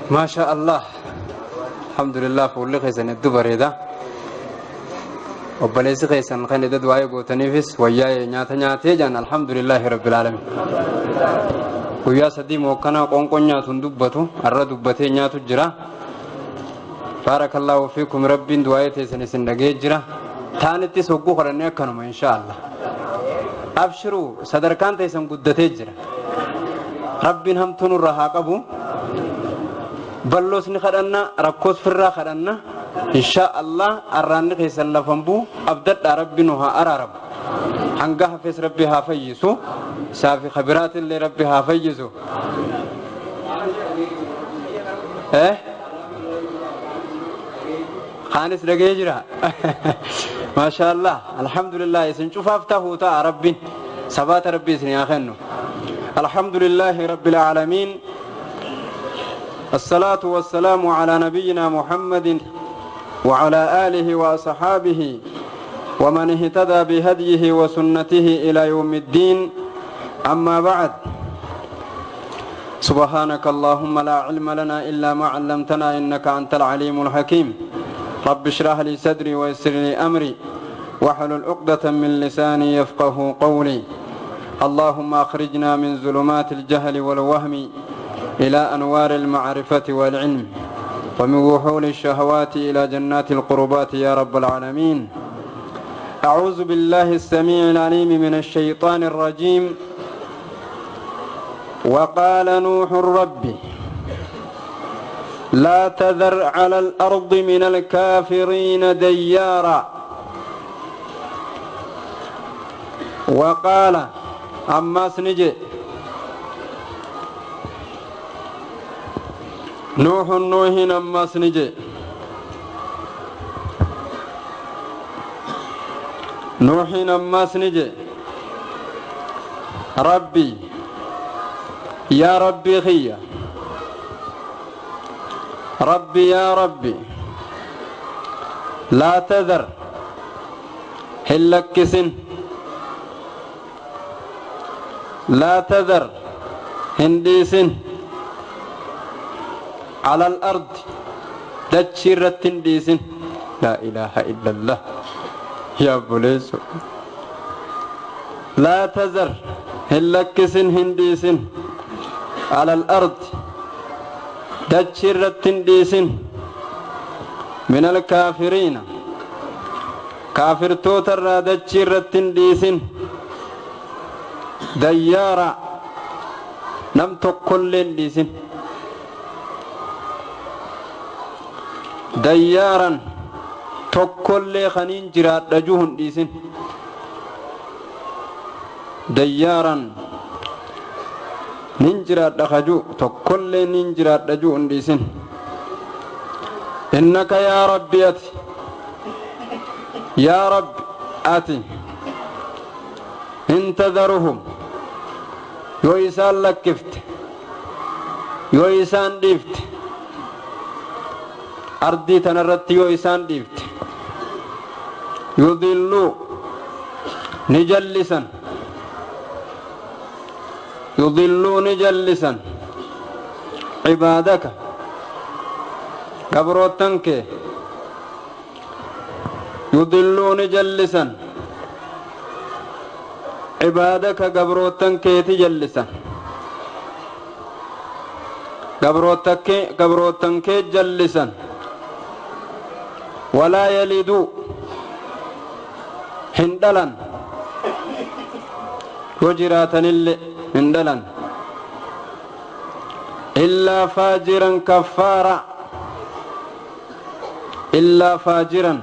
Maasha Allah, alhamdulillah. Fuulli keessan hedduu bareeda. Obboleessi keessan kan edad waa'ee gootaniifis wayyaa'ee nyaata nyaatee jaan. Alhamdulillahi rabbil alamin. Guyyaa 3 mookkanaa qoonqoon nyaatu hin dubbatu, arra dubbatee nyaatu jira. Baarakallaahu fiikum. Rabbiin du'aa'ee teessan isin dhagee jira. Taanittis hogguu kadhannee akkanuma, insha Allah. Abshiruu, sadarkaan teessan guddatee jira. Rabbiin hamtuu nurra haa qabu. Balloos ni kadhanna, rakkoos firraa kadhanna, insha Allah. Arraanni keessan lafan buu abdadhaa. Rabbi nu haa araaramu. Hanga hafes Rabbi haa fayyisu. Saafi kabiraatillee Rabbi haa fayyisu. Eh, kaanis dhagee jira. Maasha Allah, alhamdulillah. Isin cufaaf tahuu ta'a. Rabbiin sabaata Rabbi isin haa kennu. Alhamdulillahi rabbil aalamiin. الصلاة والسلام على نبينا محمد وعلى آله وأصحابه ومن اهتدى بهديه وسنته إلى يوم الدين. أما بعد، سبحانك اللهم لا علم لنا إلا ما علمتنا إنك أنت العليم الحكيم. رب اشرح لي صدري ويسر لي أمري واحلل عقدة من لساني يفقه قولي. اللهم أخرجنا من ظلمات الجهل والوهم إلى أنوار المعرفة والعلم، ومن وحول الشهوات إلى جنات القربات يا رب العالمين. أعوذ بالله السميع العليم من الشيطان الرجيم. وقال نوح رب لا تذر على الأرض من الكافرين ديارا. وقال ammas ni je نوح نوح ammas ni je نوح ammas ni je رب yaa Rabbii kiyya، رب yaa Rabbi، لا تذر hin lakkisin، لا تذر hin dhiisin، على الأرض dachii irratti hin dhiisin. لا إله إلا الله. Yaa obboleesso، لا تذر hin lakkisin, hin dhiisin، على الأرض dachii irratti hin dhiisin، من الكافرين kaafirtoota irraa dachii irratti hin dhiisin، ديارا nam tokkollee hin dhiisin، ديارا tokkollee kaniin jiraadha juu hin dhiisin، ديارا nin jiraadha kajuu tokkollee nin jiraadha juu hin dhiisin. إنك yaa Rabbi ati، yaa Rabbi ati، إن تذرهم yoo isaan lakkifte, yoo isaan dhiifte, ardii tanarratti yoo isaan dhiifte، يضلوا ni jallisan، يضلوا ni jallisan، عبادك gabroottan kee، يضلوا ni jallisan، عبادك gabroottan keeti jallisan, gabroottan kee jallisan. ولا يلدوا hin dhalan, yoo jiraatanillee hin dhalan، إلا فاجرا كفارا. إلا فاجرا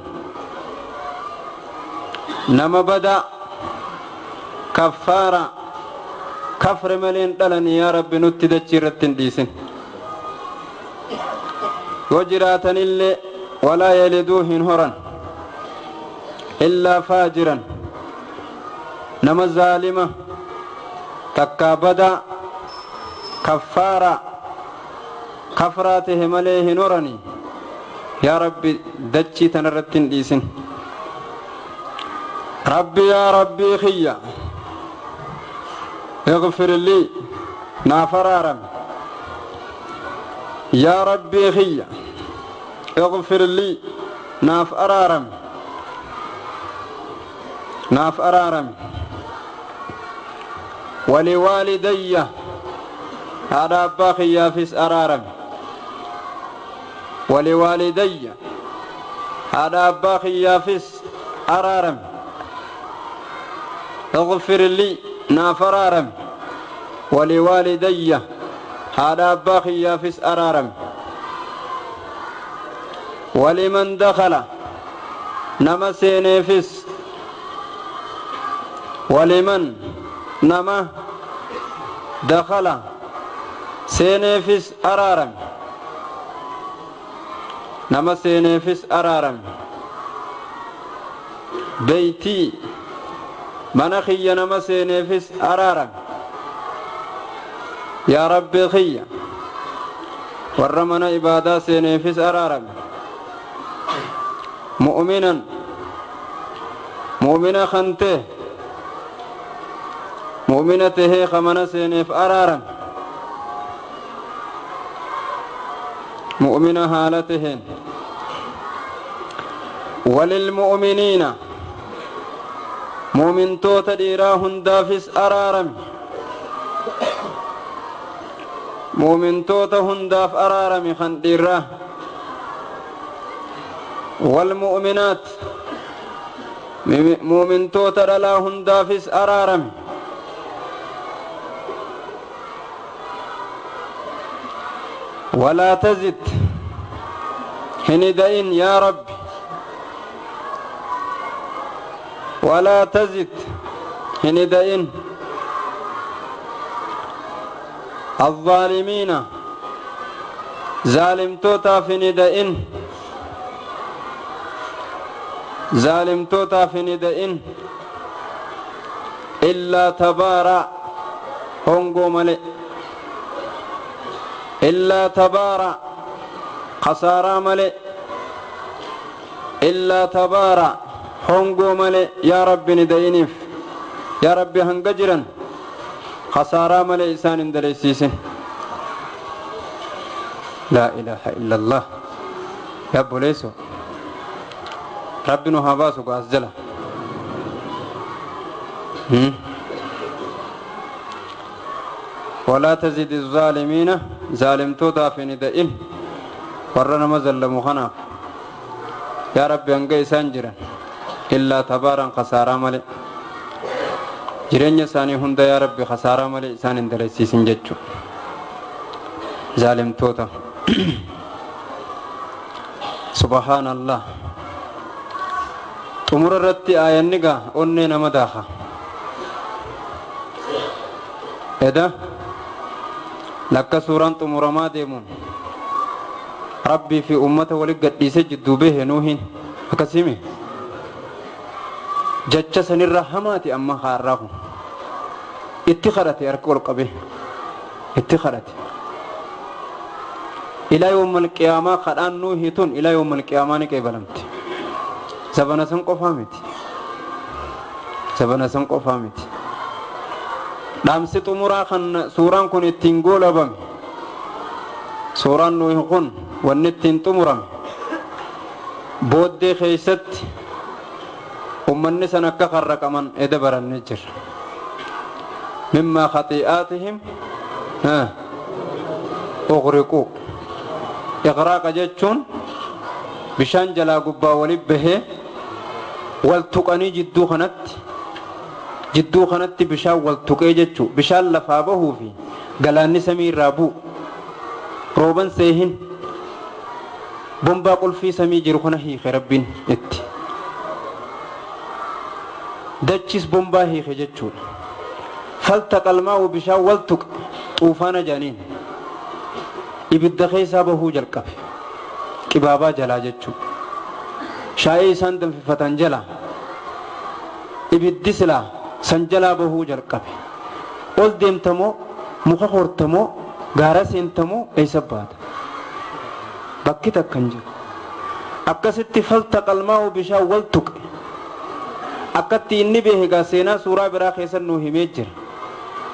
nama badaa، كفارا kafre malee hin dhalan. Yaa Rabbi, nutti dachii irratti hin dhiisin. Yoo jiraatanillee ولا يلدوا hin horan، إلا فاجرا nama zaalima takkaa badaa، كفارا kafraa tahe malee hin horani. Yaa Rabbi, dachii tanarratti hin dhiisin. Rabbi yaa Rabbii kiyya، اغفر لي naaf araarame. يا ربي خي اغفر لي ناف أرارم ناف أرارم ولوالدي هذا باقي فيس أرارم ولوالدي هذا باقي فيس أرارم اغفر لي ناف أرارم ولوالدي هذا باقي فيس أرارم ولمن دخل نما سينفس ولمن نما دخل سينفس أرارم نما سينفس أرارم بيتي منخي نما سينفس أرارم يا ربي خي ورمنا إبادة سينفس أرارم مؤمنا مؤمنا خنته مؤمنته خمنا سينف أرارم مؤمن حالتهن وللمؤمنين مؤمن توت ديراهن دافس أرارم مؤمن توت هنداف أرارم خنديراه والمؤمنات مؤمن توت دلاهن دافس أرارم ولا تزد هندئن يا رب ولا تزد هندئن الظالمين ظالم توتا في ندئن ظالم توتا في ندئن إلا تبارا هنغو ملئ إلا تبارا خسارة ملئ إلا تبارا هنغو ملئ يا رب ندئنف يا رب هنجرا خسارة ملئ إسان دريسيس لا إله إلا الله يا بوليسو ربنا هباسو قازلا ولا تزيد الظالمين ظالم توتا في ندئن ورنا مزل مخنا يا رب أنجي سانجرا إلا تبارا خسارة ملئ jireenya isaanii hunda yaa rabbi khasaaraa malee isaan hin dalasiisin jechu zaalimtoota subhaanallah xumura irratti aayanni gaa onnee nama daaka eda lakka suuraan xumuramaa deemuun rabbii fi ummata walit gadhiise jidduu behe nuuhin akkasimi jecha sanirra hamaati amma haarraa kun itti kadhate harka ol qabe itti kadhate ilaa yawmal qiyaamaa kadhaan nuuhii tun ilaa yawmal qiyaamaa ni qeebalamti zabana san qofaa miti zabana san qofaa miti dhaamsi xumuraa kan suuraan kun ittiin goolabame suuraan nuuhi kun wanni ittiin xumurame booddee keeysatti ummanni san akka qarraqaman eda barannee jirra mimmaa khatii'aatihim ughriquu iqraaqa jechuun bishaan jalaa gubbaa wali bahee wal tuqanii jidduu kanatti bishaan wal tuqee jechuu bishaan lafaa bahuu fi galaanni samii irraa bu'u rooban seehin bombaa qulfii samii jiru kana hiike rabbiin itti dachis bombaa hiike jechuudha faltaqa almaa'u bishaan wal tuqe xuufaana jaaniin ibidda keessaa bahuu jalqabe qibaabaa jalaa jechuudha shaayii isaan danfifatan jalaa ibiddi silaa san jalaa bahuu jalqabe ol deemtamoo muka hortamoo gaara seentamoo eessa baata bakki takka hin jiru akkasitti faltaqa almaa'u bishaan wal tuqe akkatti inni beekaa seenaa suuraa biraa keessa nuu himee jira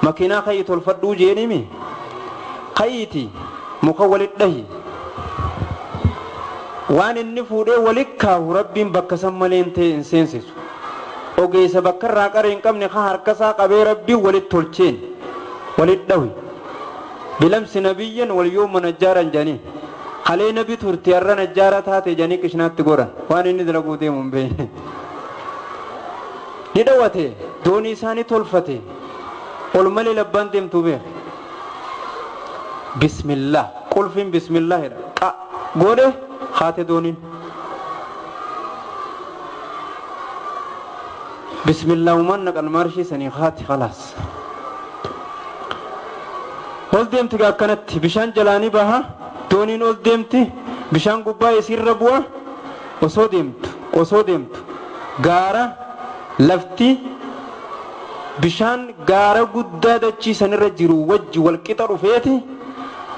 makiinaa kayyi tolfadhuu jeenimi kayyiti Muka walit dhahi. Waan inni fuudhee walit kaahu Rabbiin bakka san malee hin ta'e hin seensisu. Ogeessa bakka irraa qaree hin qabne ka harkasaa qabee Rabbiin walit tolcheen walit dhawi. Bilamsi nabiyyan wal yooma najjaaran jedhanii. Kalee nabi turte har'a najjaara taate jedhanii qishinaatti godhan. Waan inni dalaguu deemu hin beekne. Ni dhawate doonii isaa ni tolfate. Ol malee labbaan deemtuu beeka. Bismillah qulfiin bismillahidha. Qa godhe haate dooniin. Bismillaahumaan naqan maarshii sanii haati khalaas. Ol deemti gaa akkanatti bishaan jalaanii baha dooniin ol deemti bishaan gubbaa isiirra bu'a osoo deemtu osoo deemtu gaara lafti bishaan gaara guddaa dachii sanirra jiru wajji walqixa dhufeeti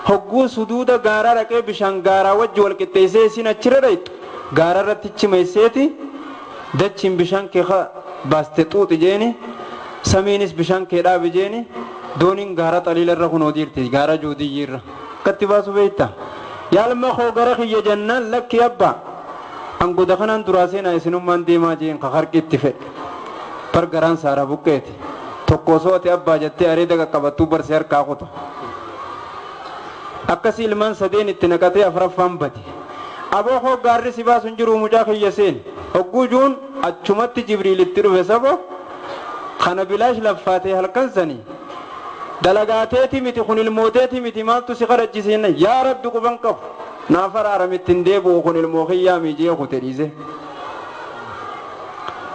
hogguu suduuda gaaraa dhaqee bishaan gaaraa wajji walqixxeessee isiin achirra dhayxu gaara irratti chimeesseeti dachiin bishaan kee baaste xuuxi jeeni samiinis bishaan kee dhaabi jeeni dooniin gaara xaliila irra kunoo jirti gaara juudiyyi irra akkatti baasu beekta yaalma koo gara kiyya jennaan lakki abbaa angoda kanaan duraa seenaa isinummaan deemaa jeen ka harki itti fedhe bar garaan saara buqqeeti tokko osoo ati abbaa jettee areeda qaqqabattuu barsee harkaa kuta akkasii ilmaan sadeen itti naqatee afraffaan bade aboo koo gaarri si baasu hin jiru mucaa kiyya seen hogguu juun achumatti Jibriil itti dhufe sabo kana bilaash laffaatee halkan sanii dalagaateeti miti kun ilmooteeti miti maaltu si kadhachisiinna yaa Rabbi quban qabu naaf araaramitti hin deebi'u kun ilmoo kiyyaa miijee kute dhiise.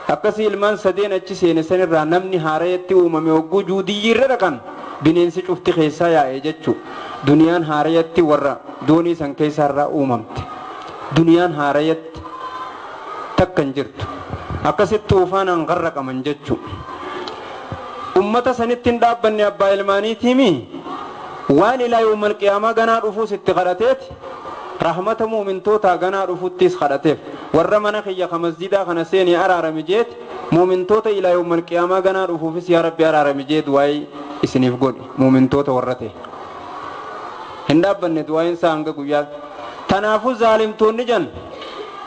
Akkasii ilmaan sadeen achi seene sanirraa namni haarayatti uumame hogguu juudiyyi irra dhaqan bineensi cufti keessaa yaa'e jechuu duniyaan haarayatti warra doonii san keessaarraa uumamte duniyaan haarayatti takka hin jirtu akkasitti tuufaanaan qarraqaman jechuu. Ummata sanitti hin dhaabbanne abbaa ilmaaniitiimi waan ilaa yawmal qiyaamaa ganaa dhufuus itti kadhateeti rahmata muumintootaa ganaa dhufuttis kadhateef warra mana kiyya ka masjidaa kana seenee araarami jeeti muumintoota ilaa yawmal qiyaamaa ganaa dhufuufis yaa Rabbi araarami jee du'aayii isiniif godhe muumintoota warra ta'e. Hin dhaabbanne du'aayin isaa hanga guyyaa. Tanaafuu zaalimtoonni jan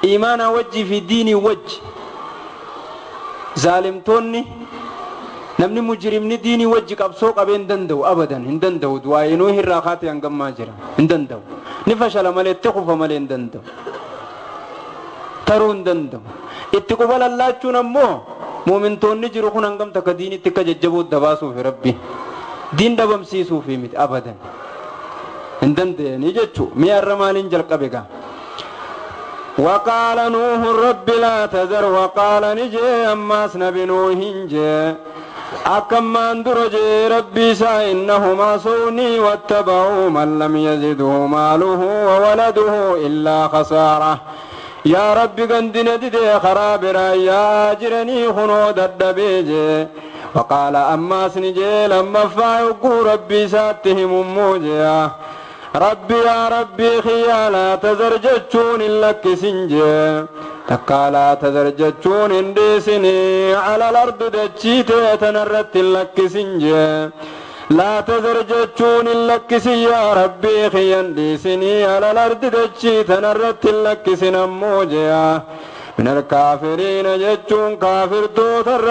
iimaanaa wajjii fi diinii wajji zaalimtoonni namni mujrimni diinii wajji qabsoo qabee hin danda'u abadan hin danda'u du'aayinuu hirraa kaatee hangammaa jira hin danda'u ni fashala malee itti kufa malee hin danda'u taruu hin danda'u itti quba lallaachuun ammoo muumintoonni jiru kun hangam takka diinitti akka jajjaboo dabaasuufi Rabbi diin dhabamsiisuufi miti abadan hin danda'anii jechuu mi'a irra maaliin jalqabe gaa. وقال نوح رب لا تذر وقال نجي أماس نبي نوح جي أكما درجي ربي سا إنهما صوني واتبعوا من لم يزده ماله وولده إلا خسارة يا رب قندنا دي خراب يا جرني خنود الدبيجي وقال أماس نجي لما فايقوا ربي ساتهم موجيا ربي يا ربي خيا لا تذر جتشون لك سنجي تكا لا تذر جتشون انديسني على الأرض دجيتي تنرت لك سنجي لا تذر جتشون لك سي يا ربي خيا انديسني على الأرض دجي تنرت لك سنموجيا من الكافرين جتشون كافر توتر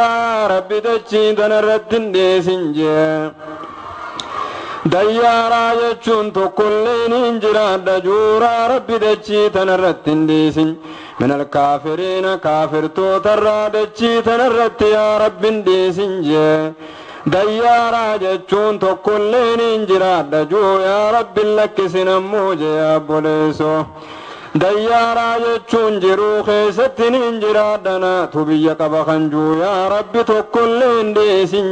ربي دجي تنرت انديسنجي ديارا جتشون تكلين انجرا دجورا ربي دجي تنرت انديسن من الكافرين كافر توتر دجي تنرت يا رب انديسن ديارا جتشون تكلين انجرا دجو يا رب لك سنموجي يا بوليسو ديارا جتشون جرو خيستن انجرا دنا تبي قبخنجو يا رب تكلين ديسن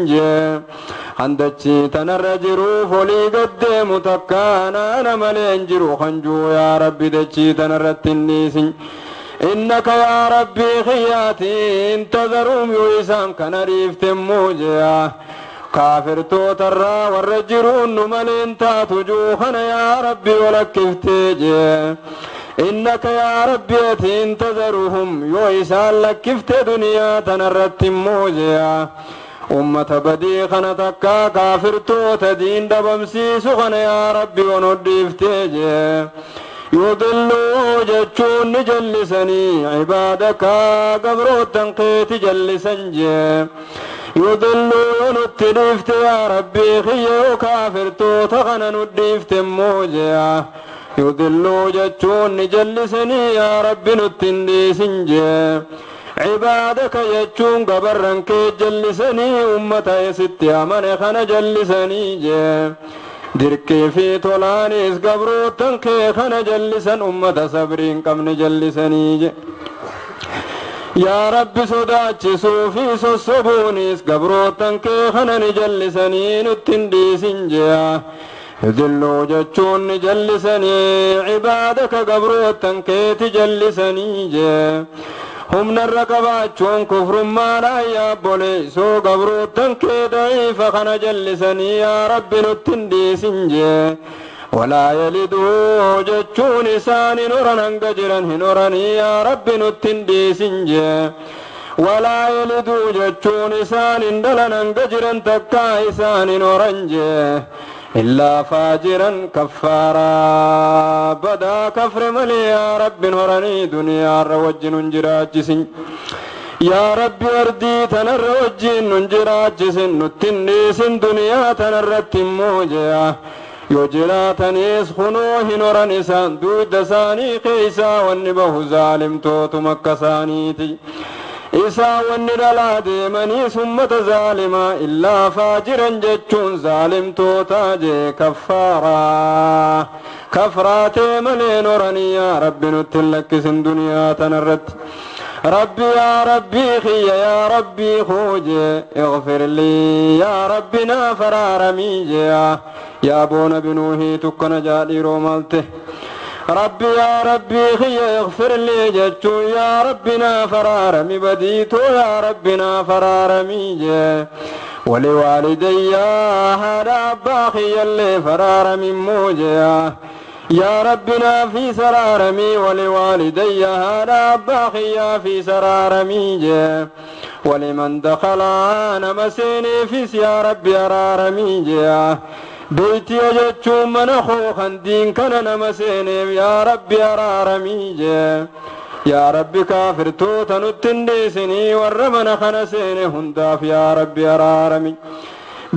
عندتي تنرجرو فولي قدام تكانا أنا ملين جرو خنجو يا ربي دتشي تنرتنيسن إنك يا ربي خياتي انتظرهم يوسام كنريف تموجيا كافر توترا والرجرون ملين تاتجوخنا يا ربي ولكفتيجي إنك يا ربي انتظرهم يوسام لكفت دنيا تنرتموجيا Ummata badii kana takkaa kaafirtoota diin dhabamsiisu kana yaa Rabbi yoo nu dhiiftee jee. Yudilluu jechuun ni jallisanii cibaadaka gabroottan keeti jallisan jee. Yudilluu yoo nutti dhiifte yaa Rabbii kiyya yoo kaafirtoota kana nu dhiifte immoo jee. Yudilluu jechuun ni jallisanii yaa Rabbi nutti hin dhiisin jee. Cibaadaka jechuun gabarran kee jallisanii ummata isitti amane kana jallisanii jee. Dirqii fi tolaanis gabroottan kee kana jallisan ummata sabrii hin qabne jallisanii je. Yaa Rabbi sodaachisuu fi sossobuunis gabroottan kee kana ni jallisanii nutti hin dhiisin jea. Yudilluu jechuun ni jallisanii cibaadaka gabroottan keeti jallisanii jee. Humnarra qabaachuun kufrummaadhaan yaa obboleessoo gabroottan kee da'iifa kana jallisanii yaa Rabbi nutti hin dhiisin jee. Walaa yaliduu jechuun isaan hin horan hanga jiran hin horanii yaa Rabbi nutti hin dhiisin jee. Walaa yaliduu jechuun isaan hin dhalan hanga jiran takkaa isaan hin horan jee. Illaa faajiran kaffaaraa badaa kafre malee yaa Rabbi horanii duniyaarra wajjin nun jiraachisin. Yaa Rabbi ardii tanarra wajjin nun jiraachisin nutti hin dhiisin duniyaa tanarratti immoo jea. Yoo jiraatanis kunoo hin horan isaan dugda isaanii keessaa wanni bahu zaalimtootuma akka isaaniiti. Isaa wanni dhalaa deemanii ummata zaalimaa illaa faajiran jechuun zaalimtoota jee kaffaaraa. Kafraatee malee horanii yaa Rabbi nutti hin lakkisin duniyaa tanarratti. Rabbi yaa Rabbii kiyya yaa Rabbii koo jee اغفر لي yaa Rabbi naaf araaramii jee. Yaa boona binuuhii tukkana jaadhiiroo maalte. Rabbi yaa Rabbii kiyya اغفر لي jechuun yaa Rabbi naaf araarami badiitoo yaa Rabbi naaf araaramii jee. ولوالدي haadha abbaa kiyyallee faraarami immoo jee. Yaa Rabbi naaf saraaramii ولوالدي haadha abbaa kiyyaa fi saraaramii jee. ولمن دخل nama seeneefis yaa Rabbi araaramii jee. Beeytii jechuun mana koo kan diin kana nama seeneef yaa Rabbi araaramii jee. Yaa Rabbi kaafirtoota nutti hin dhiisinii warra mana kana seene hundaaf yaa Rabbi araarami.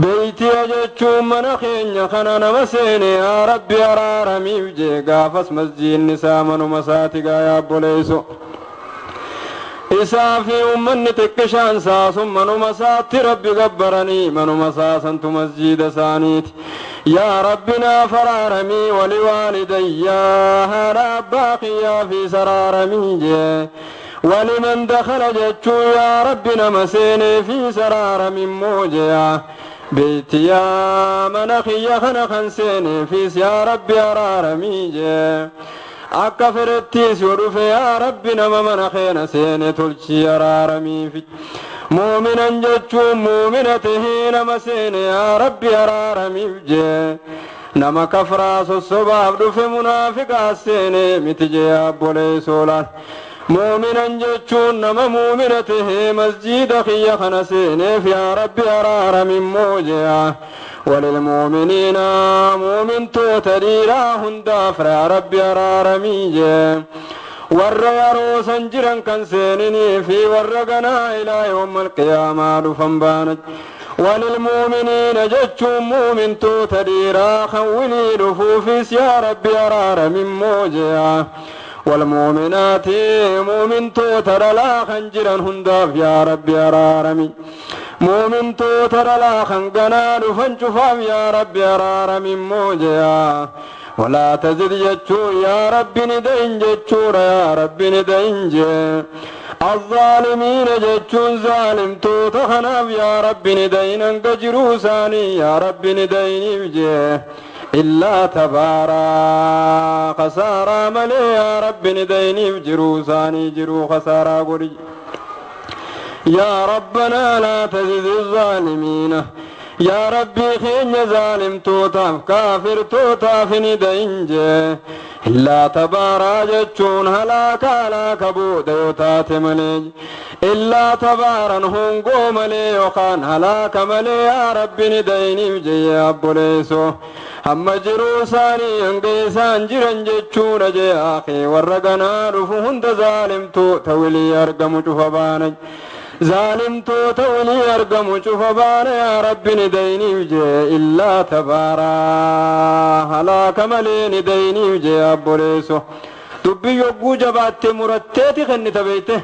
Beeytii jechuun mana keenya kana nama seene yaa Rabbi araaramiif jee. Gaafas masjiidni isaa manuma isaati gaa yaa obboleesso. Isaa fi ummanni xiqqishaan isaa sun manuma isaatti Rabbi gabbaranii manuma isaa santu masjiida isaaniiti. Yaa Rabbi naaf araaramii ولوالدي haadha abbaa kiyyaa fi saraaramii jee. ولمن دخل jechuu yaa Rabbi nama seenee fi saraarami immoo jee. Beeyti yaa mana kiyya kana kan seeneefis yaa Rabbi araaramii jee. Akka fedhettiis yoo dhufe yaa Rabbi nama mana keena seene tolchii araaramiifi. Muuminan jechuun muumina tahee nama seene yaa Rabbi araaramiif jee. Nama kafraa sossobaaf dhufe munaafiqaa seene miti jee obboleessoo laal. Muuminan jechuun nama muumina tahee masjiida kiyya kana seeneef yaa Rabbi araarami immoo jee. وللمؤمنين mu'mintoota dhiiraa hundaaf yaa Rabbi araaramii jee. Warra yeroo san jiran kan seeninii fi warra ganaa ilaa yawmal qiyaamaa dhufan baana. وللمؤمنين jechuun mu'mintoota dhiiraa kan wilii dhufuufis yaa Rabbi araarami immoo jee. والمؤمنات mu'mintoota dhalaa kan jiran hundaaf yaa Rabbi araarami. Mu'mintoota dhalaa kan ganaa dhufan cufaaf yaa Rabbi araarami immoo jee. ولا تزد jechuu yaa Rabbi ni dayin jechuudha yaa Rabbi ni dayin jee. الظالمين jechuun zaalimtoota kanaaf yaa Rabbi ni dayin hanga jiruu isaanii yaa Rabbi ni dayiniif jee. إلا تبارا خسارة malee yaa Rabbi ni dayiniif jiruu isaanii jiruu khasaaraa godhi. يا ربنا لا تزد الظالمين yaa Rabbii keenya zaalimtootaaf kaafirtootaaf ni dayin jee. Illaa tabaaraa jechuun halaaka halaaka booda yoo taate malee, illaa tabaaran hongoo malee yookaan halaaka malee yaa Rabbi ni dayniif jee abboleessoo. Hamma jiruu isaanii hanga isaan jiran jechuudha jee akhi, warra ganaa dhufu hunda zaalimtoota wilii argamu cufa baana. Zaalimtoota walii argamu cufa baana yaa Rabbi ni dayniif jee, illaa tabaaraa halaaka malee ni dayniif jee abboleesso. Dubbii yogguu jabaatte muratteeti kennita beeyte,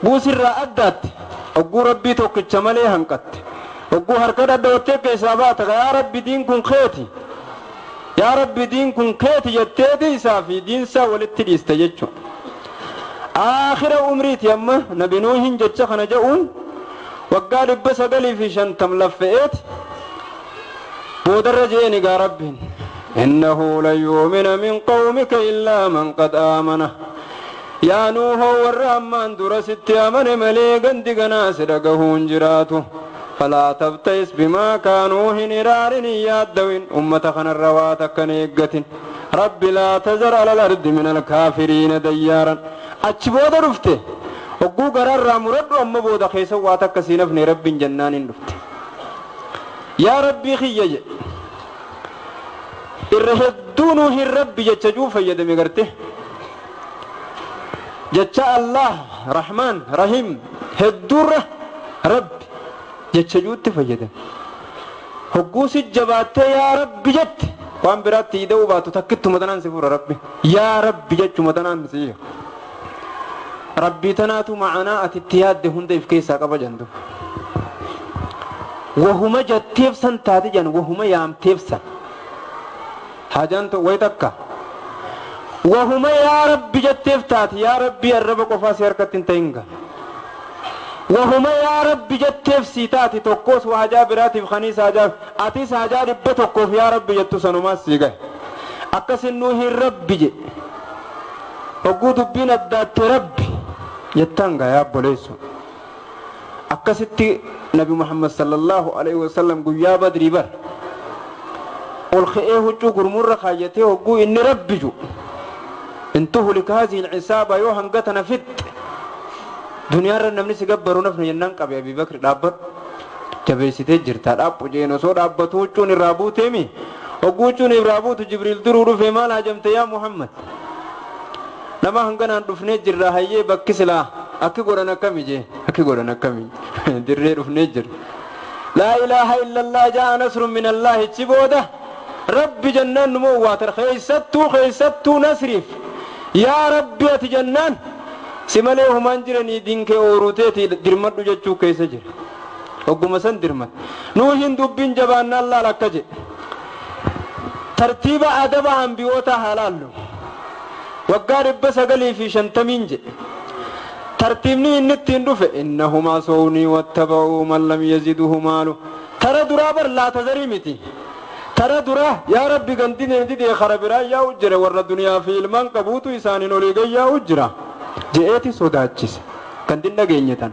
buusirraa addaatti hogguu Rabbii tokkicha malee hanqatte, hogguu harka dhadhoottee keessaa baata, yaa Rabbi diin kun keeti, yaa Rabbi diin kun keeti jetteeti isaa fi diinsaa walitti dhiiste jechuudha. Aakhira umriiti amma Nabi Nuuhin jecha kana jedhuun waggaa 950 laffe'eeti boodarra je'een egaa Rabbiin innahu lan yu'mina min qawmika illaa man qad aamana. Yaa Nuuhoo, warra ammaan dura sitti amane malee gandi ganaa si dhagahuun jiraatu. Falaa tabta'is bimaa kaanuu, hin iraarin, hin yaaddawin, ummata kanarra waa takkan eeggatin. Rabbi laa tazar alal ardi min alkaafiriina dayyaaran. Achi booda dhufte, hogguu garaarraa muradhu, amma booda keessa waa takka siin hafne Rabbiin jennaan hin dhufte. Yaa Rabbii kiyya jedhe. Irra hedduu Nuuhin Rabbi jecha juu fayyadame garte. Jecha Allah Rahmaan Rahim hedduurra Rabbi jecha juutti fayyadame. Hogguu si jabaattee yaa Rabbi jette, waan biraatti ida'uu baatu takkittuma tanaan si fura Rabbi. Yaa Rabbi jechuma tanaan si Rabbii tanaatu ma'anaa ati itti yaadde hunda if keessaa qaba jantu. Wahuma jetteef san taate jan, wahuma yaamteef san. Haajaan wayi takka. Wahuma yaa Rabbi jetteef taate, yaa Rabbi arraba qofaa si harkatti hin ta'in gaa. Wahuma yaa Rabbi jetteef sii taate, tokkos haajaa biraatiif kaniis haajaa atis haajaa 100f yaa Rabbi jettu sanumaas sii gahe. Akkasin Nuuhin Rabbi jedhe. Hogguu dubbiin addaatte Rabbi jettaan gaa yaa obboleessu. Akkasitti Nabi Muhammad sallallahu alaihi wasallam guyyaa Badrii bar ol ka'ee huccuu gurmurra kaayyatee hogguu inni Rabbi ju, in tuhlik hazihi alcisaaba, yoo hanga tana fixxe duniyaarra namni si gabbaru nafne jennaan qabe Abi Bakri, dhaabbadhu, jabeessitee jirta, dhaabbu jeen. Osoo dhaabbatu huccuun irraa buuteemi. Hogguu huccuun irraa buutu Jibriil duruu dhufe, maal hajamte yaa Muhammad? Nama hanganaan dhufnee jirra, hayyee bakki silaa akki godhan akkami jee, akki godhan akkami, dirree dhufnee jirra. Laa ilaaha illallah, jaa nasrun min Allaahi, ichi booda Rabbi jennaan numa owwaatar. Keessattuu nasriif yaa Rabbi ati jennaan si malee humaan jiranii dinkee ooruuteeti dirmadhu jechuu keessa jira. Hogguma san dirmat Nuuhin dubbiin jabaannaan laal akka jedhe. Tartiiba adaba ambiyoota haa laallu. Waggaa 950n jedhe. Tartiibni inni ittiin dhufe innahumaa sownii wattaba'uu man lam yaziduhu maalu. Tara duraa bar laa tazarii miti. Tara duraa yaa Rabbi gandineen didee kara biraa yaa'u jira, warra duniyaa fi ilmaan qabuutu isaaniin olii gad yaa'u jira je'eeti sodaachise. Gandin dhageenye tan.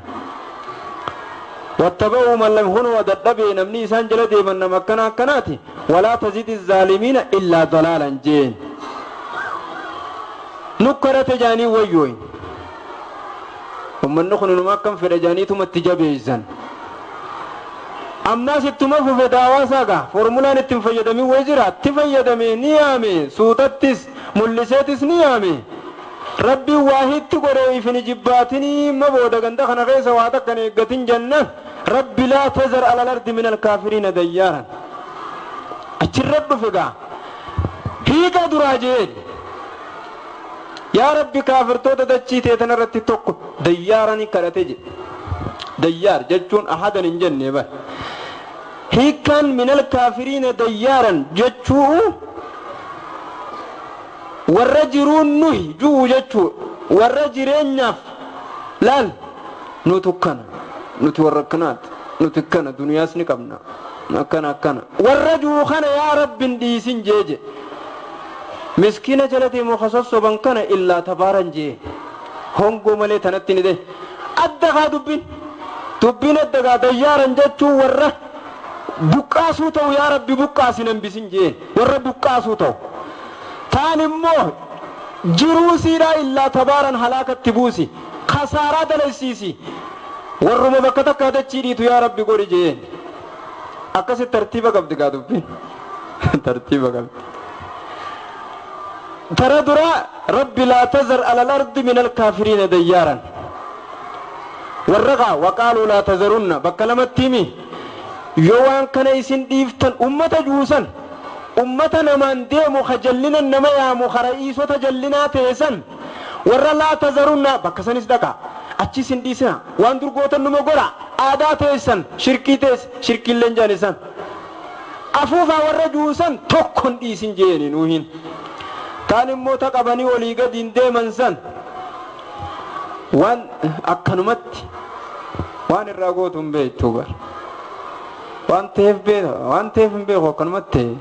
Wattaba'uu man lam hunoo dadhabee namni isaan jala deeman nama akkana akkanaati. Walaa tazidi zaalimiina illaa dalaalan jeen. Nukkarate jaanii wayyooyin. Ummanni kun inuma akkam fedha jaaniituma itti jabeeysan. Ammaas ittuma fufe daawaasaa gaa, formulaan ittiin fayyadamin wayi jira, itti fayyadame, ni yaame, suutattis mul'iseetis ni yaame. Rabbiin waahitti godhee ifin jibbaatinii ma booda ganda kana keessa waa takkan eeggatin jennaan Rabbi laa tazar alal ardi min alkaafiriina dayyaaran. Achirra dhufe gaa. Hiika duraa jeen. Yaa Rabbi kaafirtoota dachii ta'e tanarratti tokko dayyaaranii kadhate jedhe. Dayyaar jechuun ahadan hin jenne bar. Hiikkaan minal kaafiriina dayyaaran jechuu warra jiruun nuhi ju'u jechuu, warra jireenyaaf laal nuti akkana, nuti warra akkanaati, nuti akkana, duniyaas ni qabna, akkana akkana warra ju'u kana yaa Rabbi hin dhiisin jeeje. Miskiina jala deemu kasossoban kana illaa tabaaran jee, hongoo malee tanatti ni de adda kaa. Dubbiin adda gaa. Dayyaaran jechuun warra buqqaasuu ta'u, yaa Rabbi buqqaasin hambisin jee, warra buqqaasuu ta'u. Taan immoo jiruu siidhaa illaa tabaaran halaakatti buusi, khasaaraa dalaysiisi, warruma bakka takka dachii dhiitu yaa Rabbi godhi jeen. Akkasitti tartiiba qabdi gaa dubbiin, tartiiba qabdi. Tara dura rabbi laa tazar alal ardi min alkaafiriina dayyaaran. Warra gaa waqaaluu laa tazarunna bakka lamatti himi. Yoo waan kana isin dhiiftan, ummata juusan, ummata namaan deemu, ka jallinan nama yaamu, ka ra'iisota jallinaa teessan, warra laa tazarunna bakka sanis dhaqa, achi isin dhiisina, waan durgootan numa godha, aadaa teessan, shirkii tees, shirkiilleen jaan isan afuufaa, warra juusan tokkon dhiisin jeeni Nuuhin. Taan immoo ta qabanii olii gadiin deeman san waan akkanumatti waan irraa gootu hin beektu bar, waan ta'eef beeka, waan ta'eef hin beeku, akkanumatti ta'e.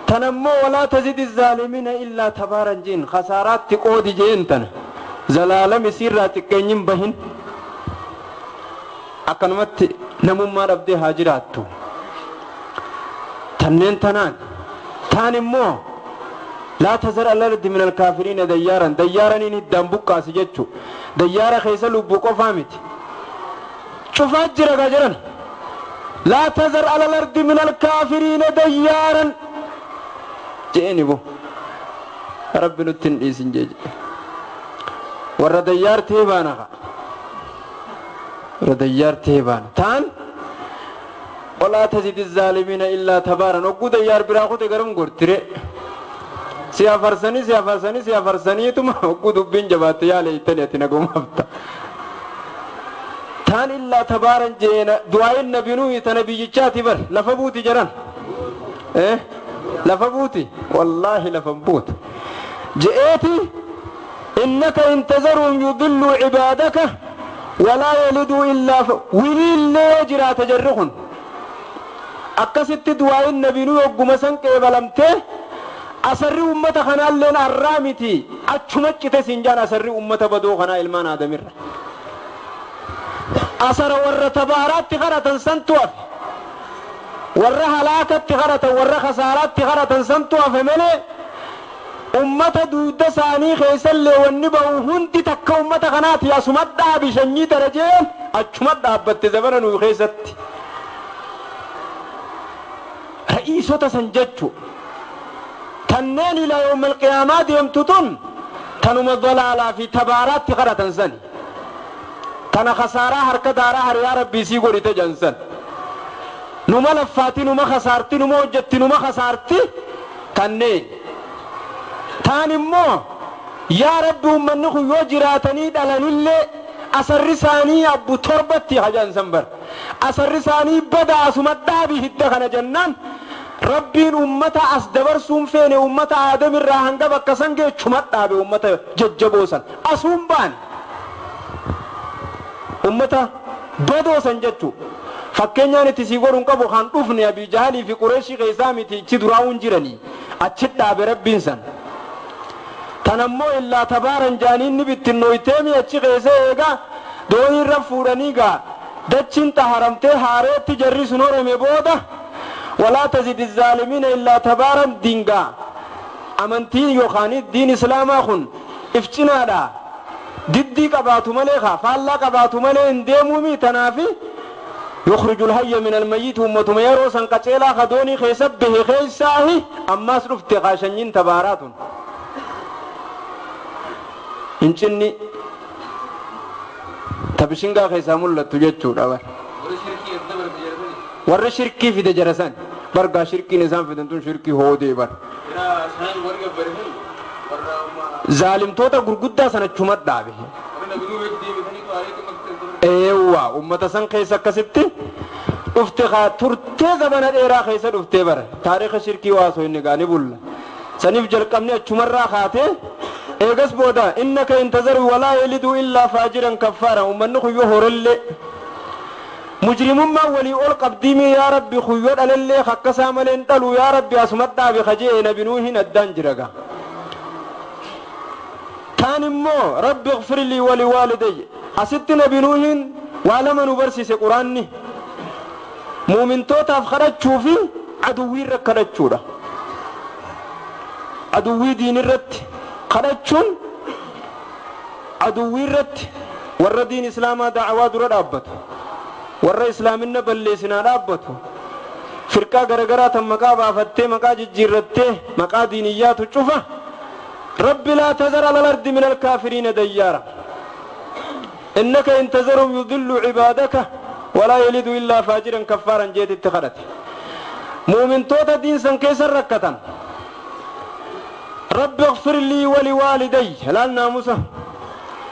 Tanammoo walaa tazidi zaalimiina illaa tabaaran jeen, khasaaraatti qoodi jeen. Tana zalaalam isiirraa xiqqeenyin bahin, akkanumatti namummaa dhabdee haa jiraattu. Tanneen tanaan taan immoo laa tazar alardi min alkaafiriina dayyaaran, dayyaaraniin hiddaan buqqaasi jechu. Dayyaara keessa lubbuu qofaa miti, cufaa jira gaa jedhan. Laa tazar alal ardi min alkaafiriina dayyaaran je'eni. Bo Rabbi nutti hin dhiisin jee jedhe. Warra dayyaar ta'ee baana ka, warra dayyaar ta'ee baana. Taan walaa tazidi zaalimiina illaa tabaaran. Hogguu dayyaar biraa kute garam gortire? Si afarsanii, si afarsanii, si afarsaniituma hogguu dubbiin jabaatte yaa leeytani ati nagumaafta. Taan illaa tabaaran jeena du'aayin Nabi Nuhi tana biyyichaati bar. Lafa buuti jedhan, lafa buuti, wallaahi lafa buuti je'eeti. Innaka in tazaruhum yudilluu cibaadaka walaa yaliduu illaa wiliillee yoo jiraate jarri kun. Akkasitti du'aayin Nabi Nuhi hogguma san qeebalamtee asarri ummata kanaalleen arraa miti achuma cite siin jaan. Asarri ummata badoo kanaa ilmaan aadamirra asara warra tabaaraatti kadhatan santu hafe, warra halaakatti kadhatan, warra kasaaraatti kadhatan santu hafe malee ummata duudda isaanii keessallee wanni ba'u hundi takka ummata kanaati. Asuma dhaabi sanyii darajeen achuma dhaabbatte. Zabana nuu keessatti ra'iisota san jechu tanneen ilaa yawmal qiyaamaa deemtu tun tanuma dalaalaa fi tabaaraatti kadhatan sani, tana kasaaraa harka daaraa hariyaa Rabbii sii godhite jansan. Numa laffaati, numa kasaarti, numa hojjetti, numa kasaarti tanneen. Taan immoo yaa Rabbi ummanni kun yoo jiraatanii dhalanillee asarri isaanii abbu torbatti hajansan bar, asarri isaanii bada, asuma dhaabi hidda kana jennaan, Rabbiin ummata as dabarsuun feene ummata aadamirraa hanga bakka san geechuma dhaabe. Ummata jajjaboo san asuun baan ummata badoo san jechu fakkeenyaan itti sii godhuun qabu kan dhufne Abii Jahalii fi Qureeshii keessaa miti, ichi duraa'uun jiranii achi dhaabe Rabbiin san. Tanammoo illaa tabaaran jaaniin ni bittinnooyteemi achi keessa. Eegaa doonii irra fuudhanii gaa dachiin xaharamtee haareetti jarri sun horame booda walaa tazidi zaalimiina illaa tabaaran dingaa. Amantiin yookaan diin islaamaa kun if cinaadha diddii qabaatu malee, kaa faallaa qabaatu malee hin deemuumi. Tanaafi yukhriju lhayya min almayyit ummatuma yeroo san qaceelaa ka doonii keessa bahe keessaahi ammaas dhufte kaa shanyiin tabaaraa tun hincinni ta bishingaa keessaa mul'attu jechuudha bar. Warra shirkii fide jara san bargaa shirkiin isaan fidan tun shirkii hoodee bar. Zaalimtoota gurguddaa sana achuma dhaabe. Eewwa, ummata san keessa akkasitti dhufte kaa turtee zabana dheeraa keessa dhuftee bara taariika shirkii waasoo inni gaani bulla saniif jalqabni achumarraa kaatee. Eegas booda innaka intazaru walaa yaliduu illaa faajiran kaffaara. Ummanni kuyyoo horellee mujrimummaan walii ol qabdiimii yaa Rabbi kuyyoo dhalallee akkasaa malee hin dhalu, yaa Rabbi asuma dhaabe kajee Nabi Nuuhin addaan jira gaa. Taan immoo rabbi ighfir lii waliwaalidayya. Asitti Nabi Nuuhin waa lama nu barsiise Quraanni: muumintootaaf kadhachuu fi aduwwiirra kadhachuudha. Aduwwii diinirratti kadhachuun, aduwwii irratti warra diin islaamaa da'awaa dura dhaabbatu, warra islaaminna balleessinaa dhaabbatu, firqaa garagaraa tan maqaa baafattee maqaa jijjiirrattee maqaa diiniyyaatu cufa, rabbi laa tazar alal ardi min alkaafiriina dayyaara, innaka in tazarhum yudillu cibaadaka walaa yalidu illaa faajiran kaffaaran jeetitti kadhate. Muumintoota diinsan keessan rakkatan, rabbi اغfir lii waliwaaliday, laal naamusa,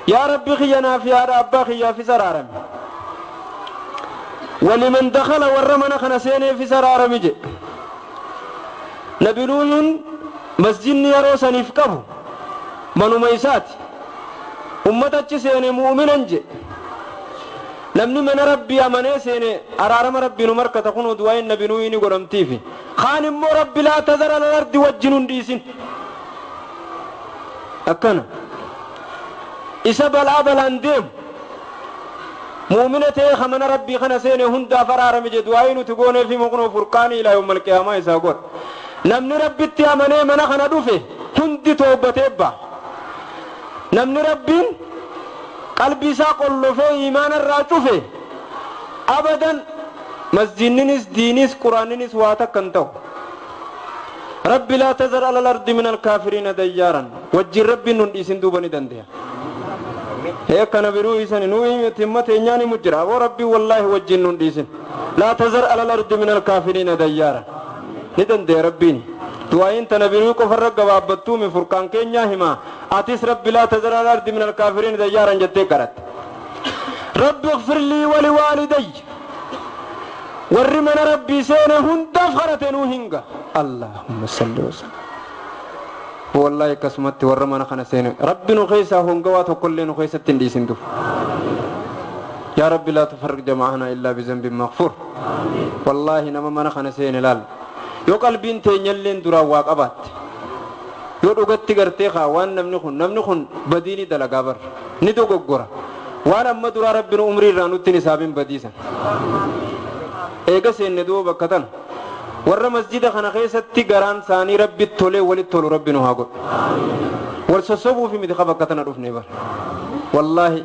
yaa rabbi kiyya fi haadha abbaa kiyyaafis araarami, waliman dakhala, warra mana kana seeneefis araarami jedhe. Nabi Nuuhin masjidni yeroo saniif qabu manuma isaati. Ummata achi seene mu'minan jedhe. Namni mana rabbii amanee seene araarama rabbii nu markata. Kunoo du'aayin nabi Nuuhi ni godhamtiifi. Kaan immoo rabbi laa tazar alal ardi wajjin hun dhiisin, akkana isa balaa balaan deemu mu'mina ta'ee ka mana rabbii kana seene hundaaf araarame jedhe. Du'aayii nuti gooneefi muqnoo furqaanii ilaa yawmal qiyaamaa isaa godha. Namni rabbitti amanee mana kana dhufe hundi toobbatee ba'a. Namni rabbiin qalbii isaa qollofee iimaana irraa cufe abadan masjidninis diinis quraaninis waa takka hin ta'u. Rabbi laa tazar alal ardi min alkaafiriina dayyaaran, wajjin rabbiin nun dhiisin. Duuba ni dandeya akkana biruu isani nu himma teenyaan himu jira. Aboo rabbiin wallaahi wajjin nun dhiisin, laa tazar alal ardi min alkaafiriina dayyaaran, ni dandeya rabbiin. Du'aayin tana biruu qofarra gabaabbattuumi furqaan keenyaa himaa. Atis rabbi laa tazar alal ardi min alkaafiriina dayyaaran jettee kadhatte. Rabbi اغfir lii waliwaalidayya, warri mana rabbii seene hundaaf kadhate nuu hinga. Allahumma salli wasallam. Wallahi akkasumatti warra mana kana seene rabbi nu keessaa hongawaa tokkollee nu keessatti hin dhiisin. Dufu yaa rabbi, laa tufarriq jama'ana illaa bizambin maghfur. Wallaahi nama mana kana seene laal, yoo qalbiin teenyalleen duraan waa qabaatte, yoo dhugatti gartee kaa waan namni kun badii ni dalagaa bar, ni dogoggora, waan amma duraa rabbi nu umrii irraa nutti hisaabin badiisan eega seenne. Duuba bakka tana warra masjida kana keessatti garaan isaanii rabbitti tolee walitti tolu rabbi nu haa godhu. Wal sossobuufi miti ka bakka tana dhufne bar. Wallaahi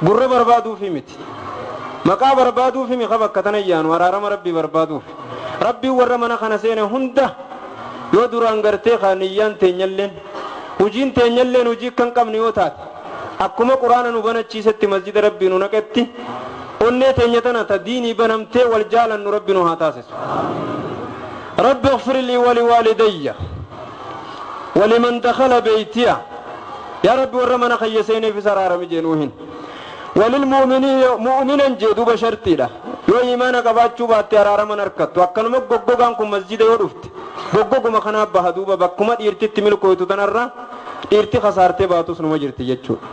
gurra barbaaduufi miti, maqaa barbaaduufi mi ka bakka tana yaanu, araarama rabbii barbaaduufi. Rabbiin warra mana kana seene hunda yoo duraan gartee kaaniyyaan teenyalleen hujiin teenyalleen hujii kan qabne yoo taate, akkuma quraana nu banachiisetti masjida rabbii nu naqetti, onnee teenya tana ta diinii banamtee wal jaalannu rabbi nu haa taasisu. Rabbi اغfir lii waliwaalidayya waliman dakhala beeytiya, yaa rabbi warra mana kayya seeneefis araarami jeenuu hin. Walilmu'miniin, mu'minan jee. Duuba shartiidha, yoo imaana qabaachuu baatte araaraman harkattu. Akkanuma goggogaan kun masjida yoo dhufte goggoguma kanaaf baha. Duuba bakkuma dhiirtitti milkooytu tanarra dhiirti kasaartee baatus numa jirti jechuudha.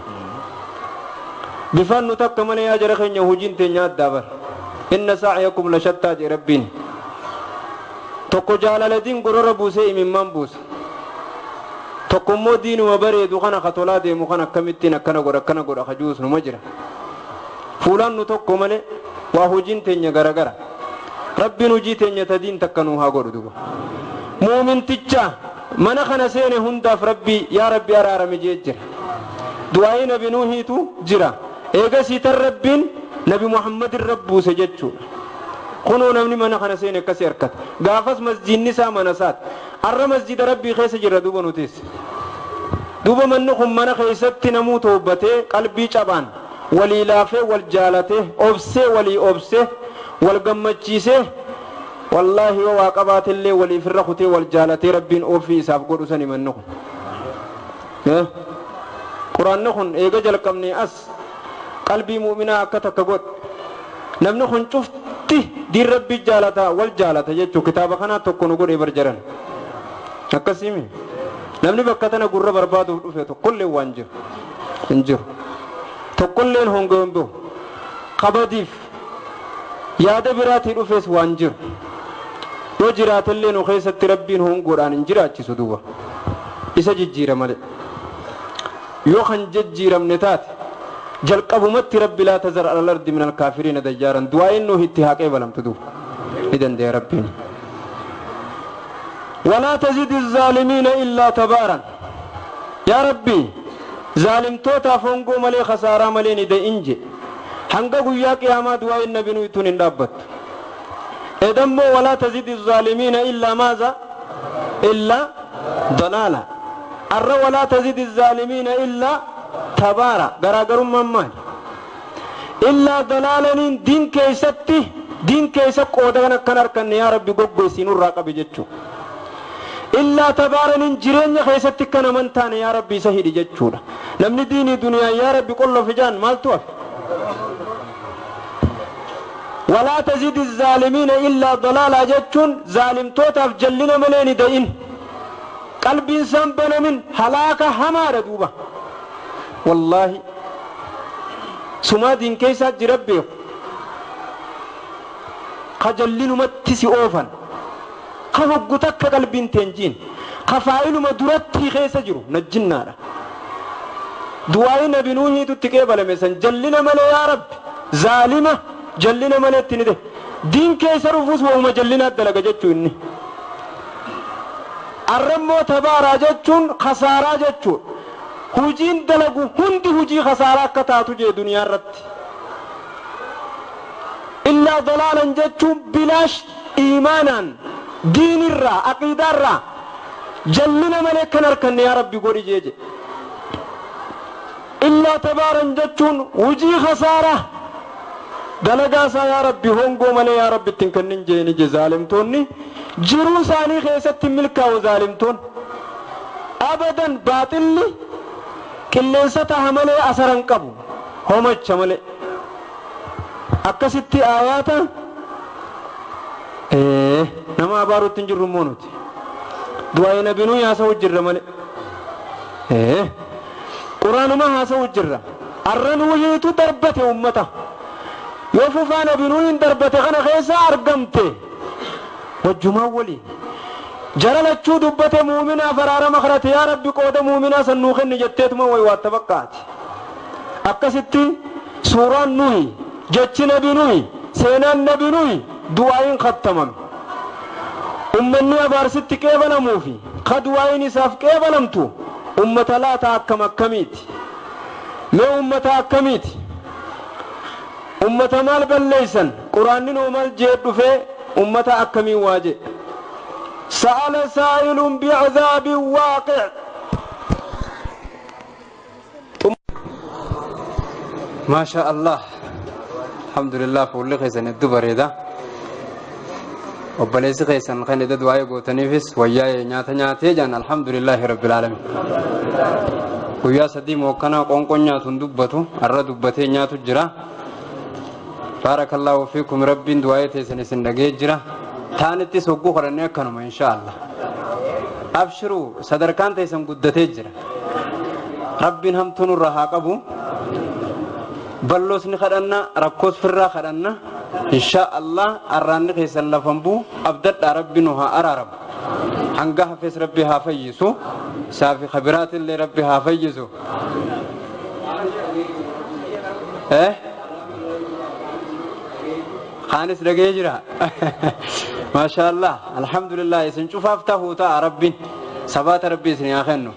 Bifaan nu takka malee, yaa jara keenya, hujiin teenya addaa bar. Inna sa'yakum la shattaa jee rabbiin. Tokko jaalala diin gorora buusee imimmaan buusa, tokko immoo diinuma bareedu kana ka tolaa deemu kana akkamittiin akkana godha akkana godha ka juus numa jira. Fuulaan nu tokko malee waa hujiin teenya garagara. Rabbiin hujii teenya ta diin takka nuu haa godhu. Duba muuminticha mana kana seene hundaaf rabbi yaa rabbi araarame jee jira. Du'aa'ii nabi Nuuhiitu jira. Eegasii tan rabbiin nabi Muhammadin rabbuuse jechuudha. Kunoo namni mana kana seene akkasii harkata. Gaafas masjidni isaa mana isaati, arra masjida rabbii keessa jirra. Duuba nutis duuba manni kun mana keessatti namuu toobbatee qalbii cabaan walii laafee wal jaalatee obsee walii obsee wal gammachiisee, wallaahi yoo waa qabaatellee waliif irra kutee wal jaalatee rabbiin ofii isaaf godhu sani. Manni kun, quraanni kun eega jalqabnee as qalbii mu'minaa akka takka godhe. Namni kun cufti diin rabbii jaalata, wal jaalata jechuu. Kitaaba kanaa tokko nu godhee bar jaran. Akkasiimi namni bakka tana gurra barbaaduuf dhufe tokkollee waan jiru hin jiru, tokkolleen hongoo hin bahu. Kabadiif yaada biraatii dhufes waan jiru yoo jiraatellee nu keessatti rabbiin hongoodhaan hin jiraachisu. Duuba isa jijjiira malee, yoo kan jijjiiramne taate jalqabumatti rabbi laa tazar alal ardi min alkaafiriina dayyaaran, du'aayin nuuf itti haa qeebalamtu. Duuba ni danda'e rabbiin. ولا تزد الظالمين إلا تبارا. يا ربي ظالمتوتا فونغو ملي خسارة ملي ندي إنجي هنگا قويا قياما دعاء النبي نويتون اندابت. إدمو ولا تزد الظالمين إلا ماذا؟ إلا ضلالا. الر ولا تزد الظالمين إلا تبارا. غراغر ممان إلا ضلالا دين كيستي دين كيس قودنا كنركن يا ربي غوغو سينو راقب جچو. إلا تبارا جيرين كيستي كن منتان يا ربي سهيد جچودا. نمني ديني دنيا يا ربي كله فجان مالتو. ولا تزيد الظالمين إلا ضلالا جچون ظالم توتاف جلنا ملين دين قلب إنسان بنمن هلاك همار دوبا. والله سما دين كيسا جربه قجلن متسي أوفن قفقتك قلب تنجين قفائل مدرتي خيسا جرو نجنا دعاء نبي نوحي تتكيبل مثلا جلنا ملي يا رب ظالمة جلنا ملي تنده دين كيسا رفوس وهم جلنا الدلق جتشو إني الرمو تبارا جتشون خسارة جتشون هجين دلقو هندي هجي خسارة كتاتو جي دنيا رت. إلا ضلالا جتشون بلاش إيمانا دين الرا عقيدة الرا جلنا ملك نركن يا ربي قولي جيجي. إلا تبارا جتشون هجي خسارة دلقاسا يا ربي هونغو ملي يا ربي تنكنن جيني جي ظالمتوني جرو ساني خيست ملكا وظالمتون أبدا باطل قilleensata malee asaran qabu homacha malee. Akkasitti aayaata nama abaarutti hin jirru immoo nuti du'aa nabinuu haasa'u jirra malee quraanuma haasa'u jirra. Arra nuuhiitu darbate ummata yoo fufaa nabinuu hin darbate kana keessa argamte wajjumaa waliin jara lachuu dubbate muuminaa faraarama kadhate yaa rabbi qooda muuminaa san nuu kenni jetteetuma way waatta bakkaati. Akkasitti suuraan nuhi jechi nabi nuhi seenaan nabi nuhi du'aayin khattamame. Ummanni abaarsitti qeebalamuufi ka du'aayin isaaf qeebalamtu ummata laata akkam akkamiiti? Mee ummata akkamiiti? Ummata maal balleeysan? Quraanni nuu maal jee dhufee ummata akkamiin waa jedhe? سأل سائل بعذاب واقع. ما شاء الله الحمد لله فولي خيسن الدبر ده وبليس خيسن خين ده دعاء قوتنيفس وياي نياتا نياتي جان الحمد لله رب العالمين. ويا سدي موكنا قنقن نياتون دبتو الر دبتي نياتو جرا. بارك الله فيكم ربي دعاء تيسن سندقي جرا تانتي سوقو خرني كنما ان شاء الله. ابشروا صدركان تيسن قدتي جرا ربي هم تنور رها قبو بلوس نخدنا ركوس فرا خدنا ان شاء الله الران خيسن لفنبو ابدد ربي نوها ارارب هنگا حفظ ربي حافيسو صافي خبرات اللي ربي حافيسو خانس دغه جرا ما شاء الله الحمد لله. سنشوف افتحوا تا ربي ثبات ربي سنياخنو.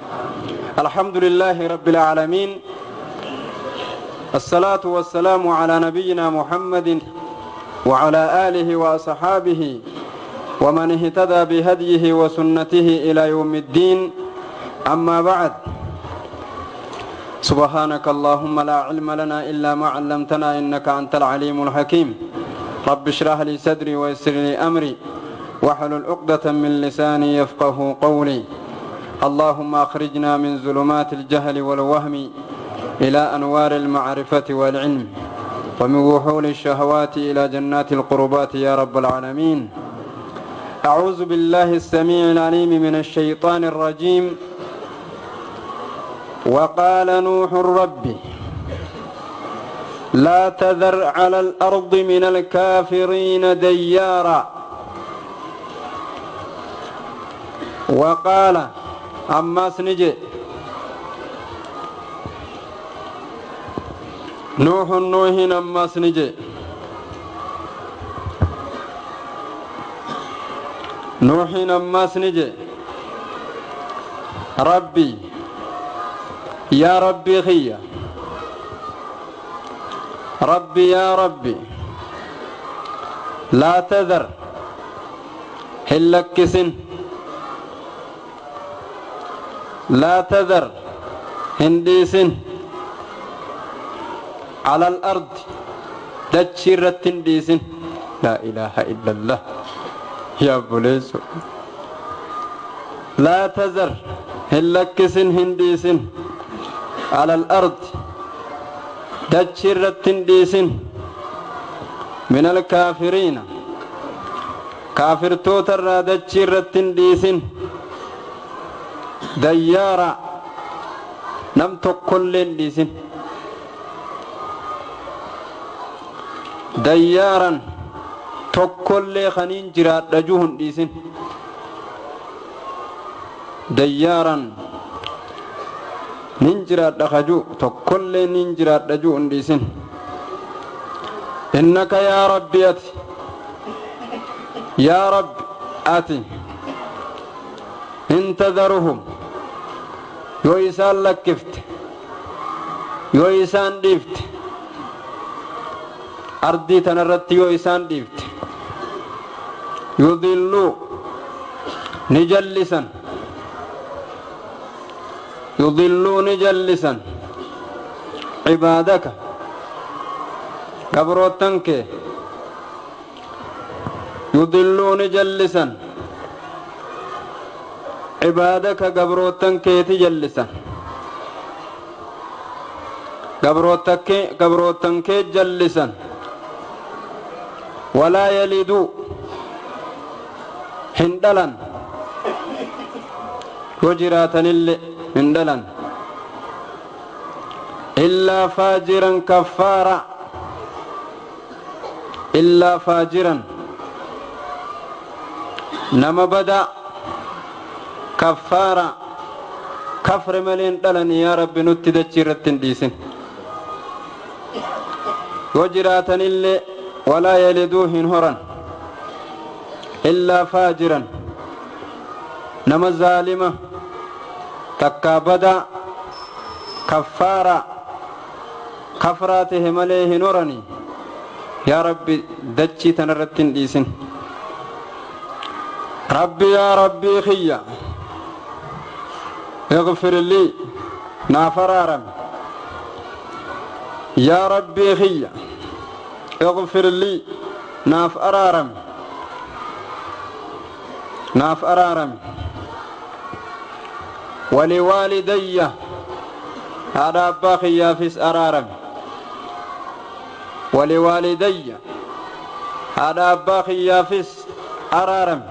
الحمد لله رب العالمين الصلاة والسلام على نبينا محمد وعلى آله وأصحابه ومن اهتدى بهديه وسنته إلى يوم الدين. أما بعد، سبحانك اللهم لا علم لنا إلا ما علمتنا إنك أنت العليم الحكيم. رب اشرح لي صدري ويسر لي أمري واحلل عقدة من لساني يفقه قولي. اللهم أخرجنا من ظلمات الجهل والوهم إلى أنوار المعرفة والعلم، ومن وحول الشهوات إلى جنات القربات يا رب العالمين. أعوذ بالله السميع العليم من الشيطان الرجيم. وقال نوح ربي لا تذر على الأرض من الكافرين ديارا. وقال أما سنجي نوح نوح أما سنجي نوحي نماس نجي ربي يا ربي خيّا ربي يا ربي لا تذر هلكسن لا تذر هنديسن على الأرض دجرة هنديسن لا إله إلا الله يا بوليس لا تذر هلكسن هنديسن على الأرض دجرة هنديسن من الكافرين كافر توتر دجرة هنديسن ديارا نم تقل هنديسن ديارا تقل خنين جرات رجوه هنديسن ديارا ننجرات رجو تقل ننجرات رجوه هنديسن إنك يا ربي أتي يا رب أتي انتظرهم يويسان لكفت يويسان ديفت أرضي تنرت يويسان ديفت يضلوا نجلسا يضلوا نجلسا عبادك قبروتنك يضلوا نجلسا عبادك قبروتنك تجلسا قبروتنك جلسا ولا يلدوا هندلا وجراتن هندلا إلا فاجرا كفارا إلا فاجرا نما بدا كفارا كفر ملين دلن يا رب نتي دچيرتن ديسن وجراتن اللي ولا يلدوه هرا إلا فاجرا نما ظالمة تكا بدا كفارا كفراته مليه نورني يا ربي دچي تنرتن ديسن ربي يا ربي خيا اغفر لي نافرارم يا ربي خيا اغفر لي ناف أرارم ناف أرارم ولوالدي هذا باقي فيس أرارم ولوالدي هذا باقي فيس أرارم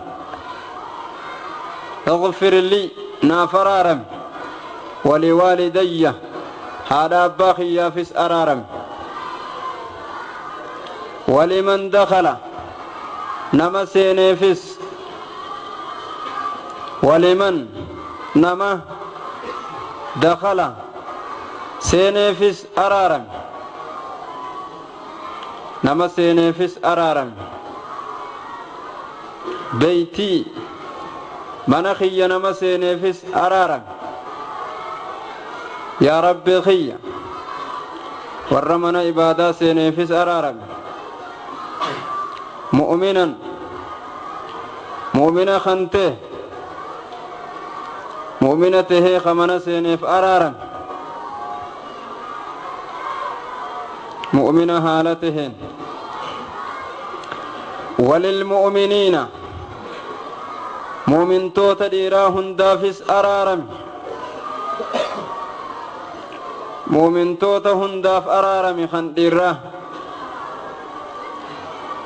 اغفر لي ناف أرارم ولوالدي هذا باقي فيس أرارم ولمن دخل نما سينفس ولمن نما دخل سينفس أرارم نما سينفس أرارم بيتي منخي نما سينفس أرارم يا ربي خي ورمنا إبادة سينفس أرارم مؤمنا مؤمنا خنته مؤمنته خمنا سينف أرارم مؤمنا حالتهن وللمؤمنين مؤمن توتا ديراهن دافس أرارم مؤمن توتا هنداف أرارم خنديراه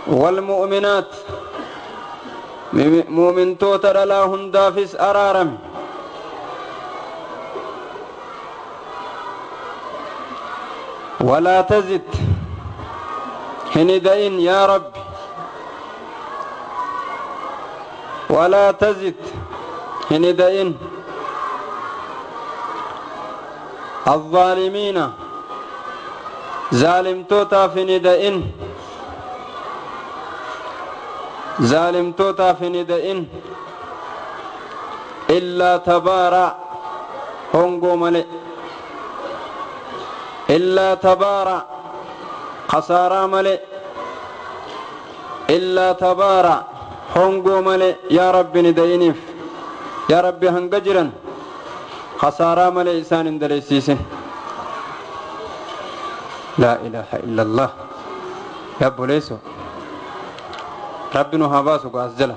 والمؤمنات مؤمن توتا دلاهن دافس أرارم ولا تزد هندئن يا رب ولا تزد هندئن الظالمين ظالم توتا في ندئن Zaalimtootaaf hin ida'in illaa tabaaraa, hongoo male, illaa tabaaraa, khasaaraa male, illaa tabaaraa, hongoo male. Yaa Rabbi, hin ida'iniif. Yaa Rabbi, hanga jiran khasaaraa male isaan hin daleysiisin. Laa ilaaha illa Allah. Yaa obboleesso, Rabbi nu haa baasu gaas jala.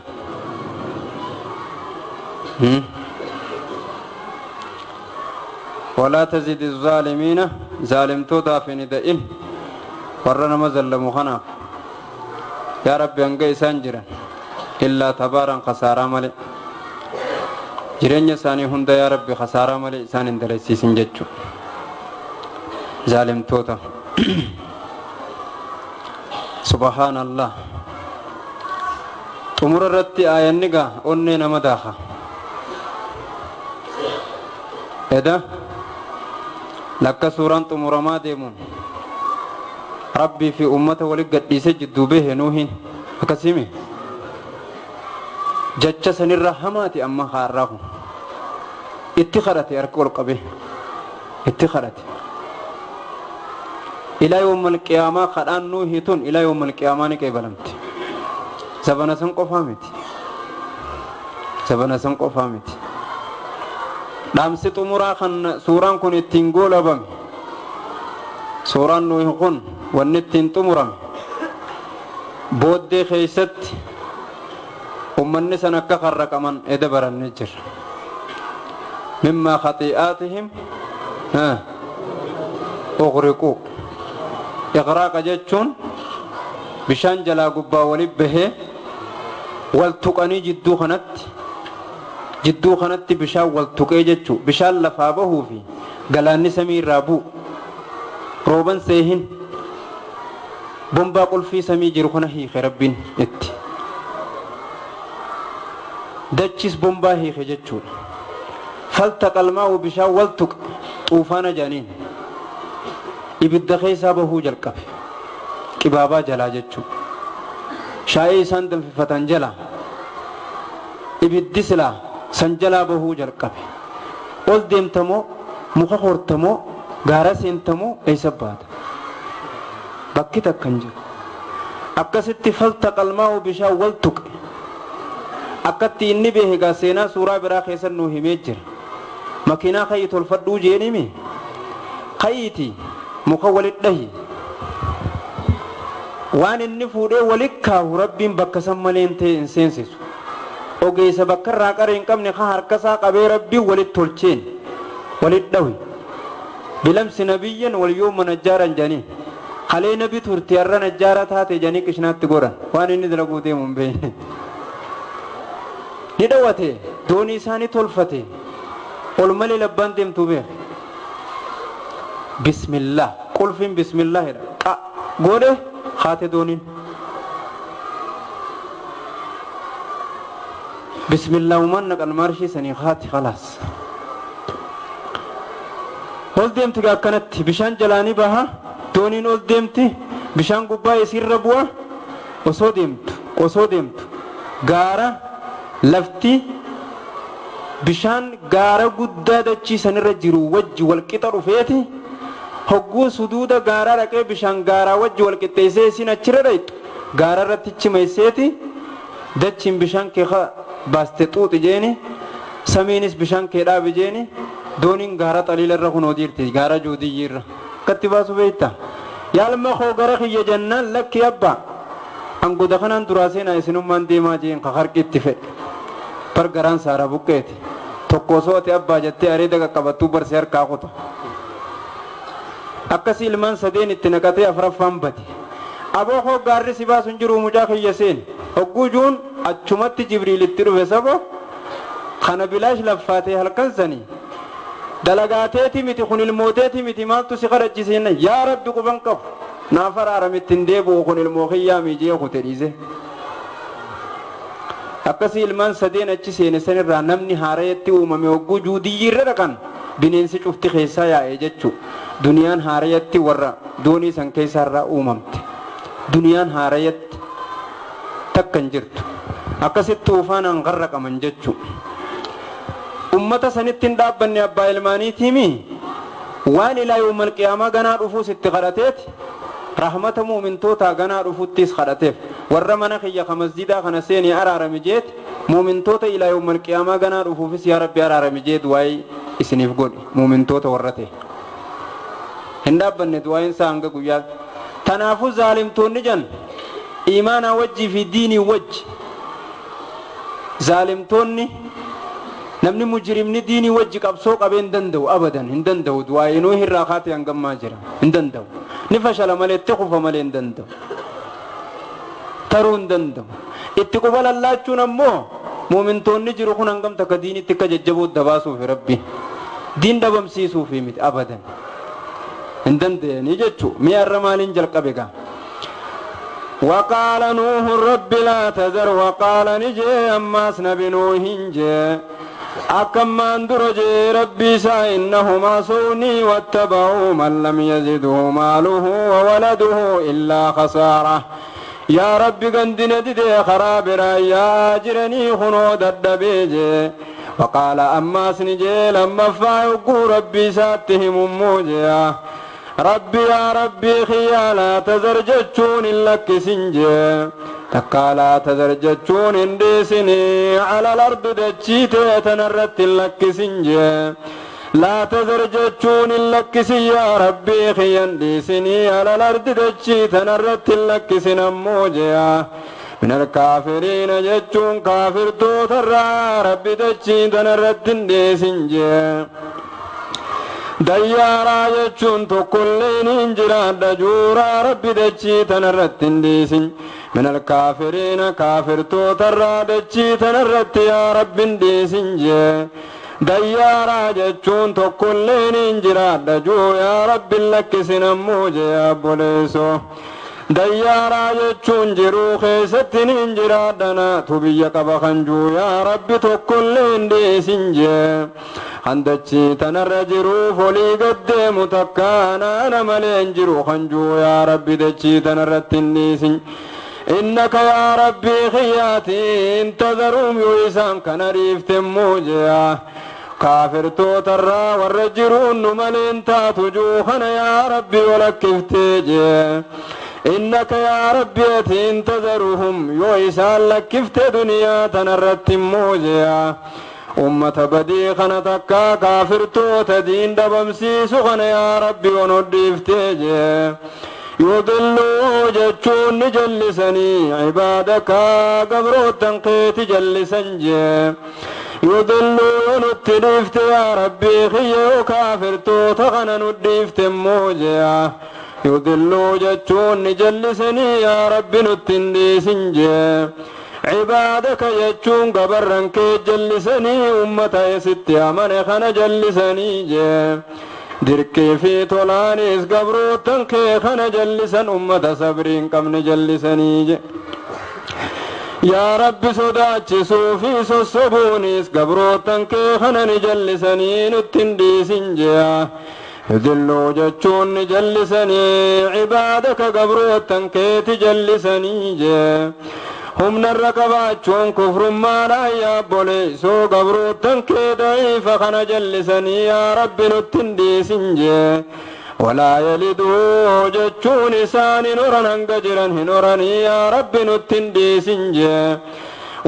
Walaa tazidi zaalimiina, zaalimtootaaf hin ida'in, warra nama zallamu kanaaf. Yaa Rabbi, hanga isaan jiran illaa tabaaran, khasaaraa male, jireenya isaanii hunda yaa Rabbi khasaaraa malee isaan hin daleysiisin jechu zaalimtoota. Subhaanallah. Xumura irratti aayanni gaa onnee nama daaka. Eda lakka suuraan xumuramaa deemuun Rabbii fi ummata walit gadhiise jidduu behe Nuuhin akkasimi jacha sanirra hamaati. Amma haarraa kun itti kadhate, harka ol qabe itti kadhate. Ilaa yawmal qiyaamaa kadhaan Nuuhi tun ilaa yawmal qiyaamaa ni qeebalamti. Zabana san qofaa miti, zabana san qofaa miti. Dhaamsi xumuraa kan suuraan kun ittiin goolabame, suuraan Nuuhi kun wanni ittiin xumurame, booddee keeysatti ummanni san akka karraqaman eda barannee jirra. Mimmaa khatii'aatihim ughriquu. Iqraaqa jechuun bishaan jalaa gubbaa walit bahee wal tuqanii, jidduu kanatti bishaan wal tuqee jechuu. Bishaan lafaa bahuu fi galaanni samii irraa bu'u rooban seehin bombaa qulfii samii jiru kana hiike Rabbiin itti dachis bombaa hiike jechuudha. Faltaqa almaa'u, bishaan wal tuqe, xuufaana jedhaniin. Ibidda keessaa bahuu jalqabe, qibaabaa jalaa jechuu, shaayii isaan danfifatan jalaa, ibiddi silaa san jalaa bahuu jalqabe. Ol deemtamoo, muka hortamoo, gaara seentamoo, eessa baata? Bakki takka hin jiru. Akkasitti faltaqa almaa'u, bishaan wal tuqe. Akkatti inni beeke gaa seenaa suuraa biraa keessa nuu himee jira. Makiinaa kayyi tolfadhuu jeenimi, kayiiti muka walit dhahi. Waan inni fuudhee walit kaahu Rabbiin bakka san malee hin ta'e hin seensisu. Ogeessa bakka irraa qara hin qabne ka harkasaa qabee Rabbiin walit tolcheen walit dhawi. Bilamsi nabiyyan wal yooma najjaaran jedhanii, kalee nabi turte har'a najjaara taate jedhanii qishnaatti godhan. Waan inni dalaguu deemu hin beekne. Ni dhawate, doonii isaanii tolfate. Ol malee labbaan deemtuu beek. Bismillah, qulfiin bismillahidha. Qa godhe, haate dooniin. Bismillaahumaan naqan maarshii sanii haati, khalaas. Ol deemti gaa akkanatti bishaan jalaanii baha, dooniin ol deemti, bishaan gubbaa isiirra bu'a. Osoo deemtu, osoo deemtu, gaara lafti bishaan gaara guddaa dachii sanirra jiru wajji walqixa dhufeeti. Hogguu suduuda gaaraa dhaqee bishaan gaaraa wajji wal qixxeessee isin achirra dhayxu, gaara irratti chimeesseeti dachiin bishaan kee baaste xuuxi jeeni, samiinis bishaan kee dhaabi jeeni. Dooniin gaara xaliila irra kunoo jirti, gaara juudiyyii irra akkatti baasu beekta. Yaalma koo gara kiyya jennaan, lakki abbaa, angoda kanaan duraa seenaa, isinummaan deemaa jeen. Ka harki itti fedhe bar garaan saara buqqeeti tokko. Osoo ati abbaa jettee areeda qaqqabattuu barsee harkaa kuta. Akkasii ilmaan sadeen itti naqatee afraffaan bade. Aboo koo, gaarri si baasu hin jiru, mucaa kiyya seen hogguu juun, achumatti Jibriil itti dhufe. Sabo kana bilaash laffaatee halkan sanii dalagaateeti miti kun, ilmooteeti miti, maaltu si kadhachisiinna? Yaa Rabbi, quban qabu, naaf araaramitti hin deebi'u, kun ilmoo kiyyaa miijee kute dhiise. Akkasii ilmaan sadeen achi seene sanirraa namni haarayatti uumame. Hogguu juudiyyiirra dhaqan bineensi cufti keessaa yaa'e jechuu. Duniyaan haarayatti warra doonii san keessaarraa uumamte. Duniyaan haarayatti takka hin jirtu. Akkasitti tuufaanaan garraqaman jechu. Ummata sanitti hin dhaabbanne abbaa ilmaaniitiimi waan ilaa yawmal qiyaamaa ganaa dhufuus itti kadhateeti rahmata mu'mintootaa ganaa dhufuttis kadhateef warra mana kiyya ka masjidaa kana seenii araarami jeeti mu'mintoota ilaa yawmal qiyaamaa ganaa dhufuufis yaa rabbi araarami jee du'aayii isiniif godhe mu'mintoota warra ta'e. Hin dhaabbanne du'aayin isaa hanga guyyaa. Tanaafuu zaalimtoonni jan iimaanaa wajjii fi diinii wajji zaalimtoonni namni mujrimni diinii wajji qabsoo qabee hin danda'u abadan hin danda'u du'aayinuu hirraa kaatee hangammaa jira hin danda'u ni fashala malee itti kufa malee hin danda'u taruu hin danda'u itti quba lallaachuun ammoo muumintoonni jiru kun hangam takka diinitti akka jajjaboo dabaasuufi rabbi diin dhabamsiisuufi miti abadan hin danda'anii jechuu mi'a irra maaliin jalqabe gaa. وقال نوح رب لا تذر وقال نجي أماس نبي نوح جي أكما درجي ربي سا إنهما صوني واتبعوا من لم يزده ماله وولده إلا خسارة. يا ربي قندنا دي خراب يا أجرني خنود الدبيجي. وقال أماس نجي لما فايقوا ربي ساتهم موجيا ربي يا ربي خيا لا تذر جتشون لك سنجي تكا لا تذر جتشون ديسني على الأرض دتشيت تنرت لك سنجي لا تذر جتشون لك يا ربي خيا ديسني على الأرض دتشي تنرت لك سنموجيا من الكافرين جتشون كافر توتر ربي دتشي تنرت ديسنجي ديارا جتشون تكلين انجرا دجورا ربي دتشي تنرت ديسن من الكافرين كافر توتر دتشي تنرت يا رب ديسن ديارا جتشون تكلين انجرا دجو يا رب لك سنموجي يا بوليسو ديارا جتشون جرو خيستن انجرا دنا تبي قبخنجو يا رب تكلين ديسن عندتشي تنرجرو فولي قدام تكانا أنا ملين جرو خنجو يا ربي دتشي تنرتنيسن إنك يا ربي خياتي انتظرهم يوسام كنريف تموجيا كافر توترا والرجرون ملين تاتجوخنا يا ربي ولكفتيجي إنك يا ربي انتظرهم يوسام لكفت دنيا تنرتموجيا أمة بدي خنا تكا كافر توت دين دبمسي سخن يا ربي ونوديفتيجي يضلوا جتشون جلسني عبادك قبرو تنقيت جلسنجي يضلوا نتلفت يا ربي خيو كافر توت خنا نديفت موجيا يضلوا جتشون جلسني يا ربي نتنديسنجي عبادك يجون قبرن كي جلسني أمتا يستي أمن خنا جلسني جي دركي في طولانيس قبرو تنكي خنا جلسن أمتا صبرين كم نجلسني جي يا رب صداتي صوفي سصبونيس قبرو تنكي خنا نجلسني نتنديسن جي يذلوا جتشون نجلسني عبادك قبرو تنكي تجلسني جي هم نرقباتشون كفر ما لا يابولي سو قبرو تنكي ضعيف خنا جلسني يا رب نتنديسنجي ولا يلدو جتشون ساني نورا هنجرا هنورني يا رب نتنديسنجي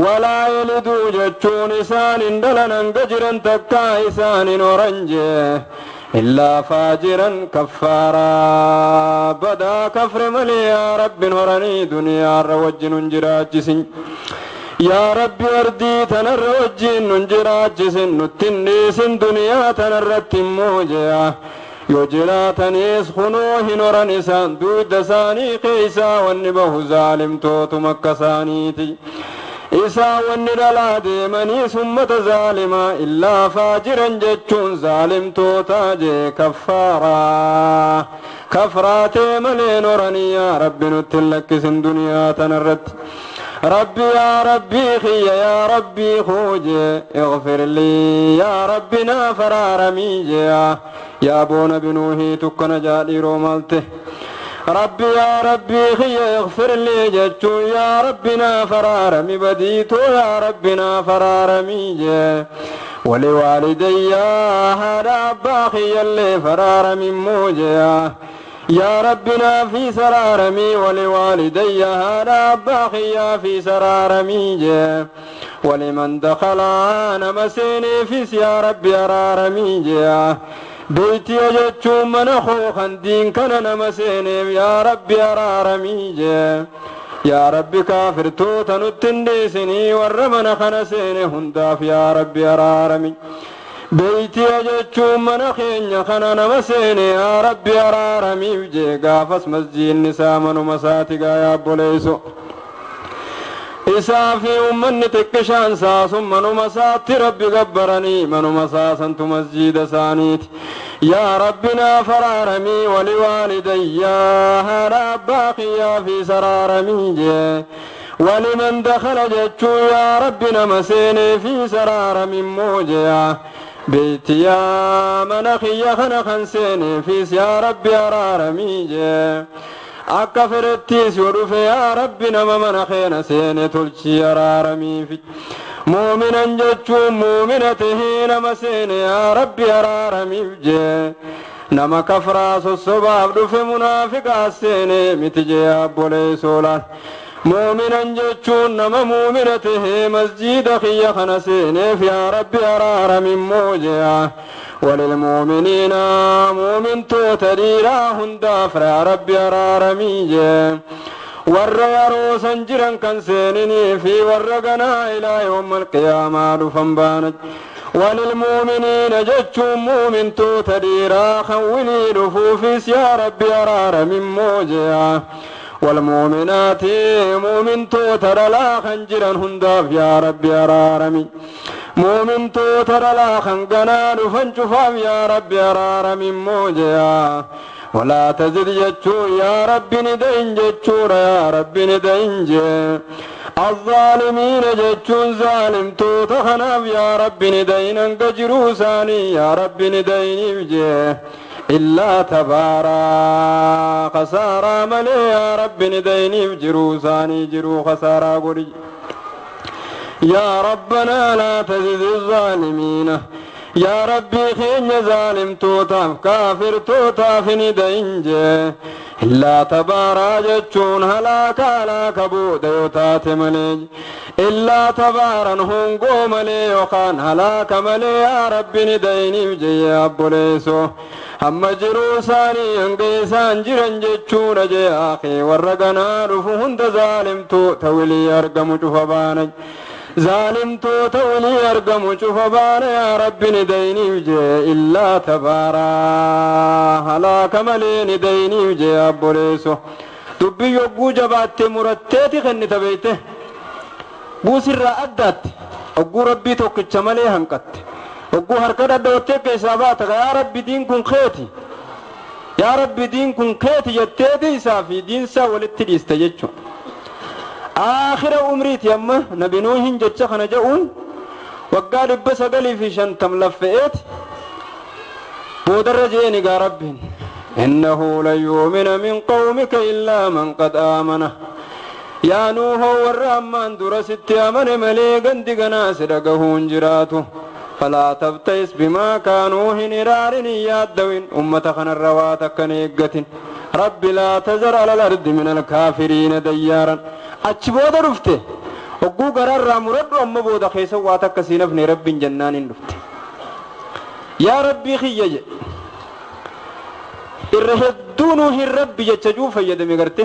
ولا يلدو جتشون ساني دلن هنجرا تكاي ساني نورنجي إلا فاجرا كفارا بدا كفر ملي يا رب هرني دنيا روج ننجراجسن يا رب أردي تنروج ننجراجسن نتنيسن دنيا تنرت موجيا يجرا تنيس خنوه نورنسان دود ساني قيسا والنبه ظالم توت مكسانيتي إسا والندلا ديمني ثم ظالما إلا فاجرا جتشون ظالم توتاجي كفارا كفرات ملين ورني يا رب نتلك سن دنيا تنرت ربي يا ربي خي يا ربي خوجي اغفر لي يا ربنا فرارمي يا بون بنوهي تكن جالي رومالته ربي يا ربي خي اغفر لي جتشو يا ربنا فرارمي بديتو يا ربنا فرارمي ولوالدي هذا أباخي اللي فرارمي موجيا يا ربنا في سرارمي ولوالدي هذا أباخي في سرارمي ولمن دخل أنا مسيني في يا ربي أرارمي بيتي جتشو من خوخا دين كان نمسيني يا ربي أرارمي يا ربي كافر توتا نتندسني ورمنا خنسيني هنداف يا ربي أرارمي بيتي جتشو من خين خنا نمسيني يا ربي أرارمي وجي قافس مسجين نسامن ومساتقا يا بوليسو إسافي أمني تكشان ساسم منو مساتي ربي قبرني منو مساسا مسجد سانيت يا ربنا فرارمي ولوالدي يا رباقيا في سرارمي ولمن دخل جتشو يا ربنا مسيني في سرارمي موجيا بيتي يا من أخي خنا خنسيني في يا ربي أرارمي akka ferettiis yoo dhufe yaa rabbi nama mana keena seene tolchii araaramiifi muuminan jechuun muumina tahee nama seene yaa rabbi araaramiif jee nama kafraa sossobaaf dhufe munaafiqaas seene miti jee abboleessoolaan muuminan jechuun nama muumina tahee masjiida kiyya kana seeneef yaa rabbi araaramimmoo jee وللمؤمنين مؤمن توتريرا هندا فرا ربي أرارمي ور يروسا جرا كان سينني في ورقنا إلى يوم القيامة دفن وللمؤمنين جتشو مؤمن توتريرا خولي رفوفيس يا ربي أرارمي موجيا والمؤمنات مؤمن توتر لا خنجرا هندا يا ربي أرارمي مؤمن توتر لا خنقنا فانشفام يا ربي أرارمي موجيا ولا تزد جتشو يا ربي ندين جتشو يا ربي ندين جي الظالمين جتشو ظالم توتخناف يا ربي ندين انقجرو ساني يا ربي ندين جي إلا تبارا خسارة ملي يا ربي ندين جرو ساني جرو خسارة قري يا ربنا لا تزد الظالمين يا ربي خين ظالم توتاف كافر توتاف ندين إلا تبارا جتشون هلاك هلاك بود يوتات ملي إلا تبارا هنقو ملي وخان هلاك ملي يا ربي ندين جي أبوليسو هم جروساني انقيسان جرن جتشون جي آخي ورقنا رفهن ظالم توتولي أرقم جفباني ظالم توتولي أرقم شوف يا ربي نديني وجي إلا تبارا هلاك ملي نديني وجي أبوليسو دبي يقو جبات مرتاتي خني تبيته بوسر أدت أقو ربي توكتش ملي هنكت أقو هركد أدوتك إساباتك يا ربي دينكم خيتي يا ربي دينكم خيتي يتيتي إسافي دين سا ولتدي استجتشو آخر عمريت يما نبي نوح جتش خنا جاون وقال بسقلي في شنتم لفئت بودر جيني رب إنه لن يؤمن من قومك إلا من قد آمن يا نوح والرحمن درست أمن مليقا دقنا سرقه جراته فلا تبتئس بما كانوا هنرار يادوين أمة خنا الرواتك نيقة رب لا تزر على الأرض من الكافرين ديارا achi booda dhufte hogguu gararraa muradhu amma booda keessa waa takka siin hafne rabbiin jannaan hin dhufte yaa rabbii kiyya jedhe irra hedduunuu hin rabbi jecha juu fayyadame garte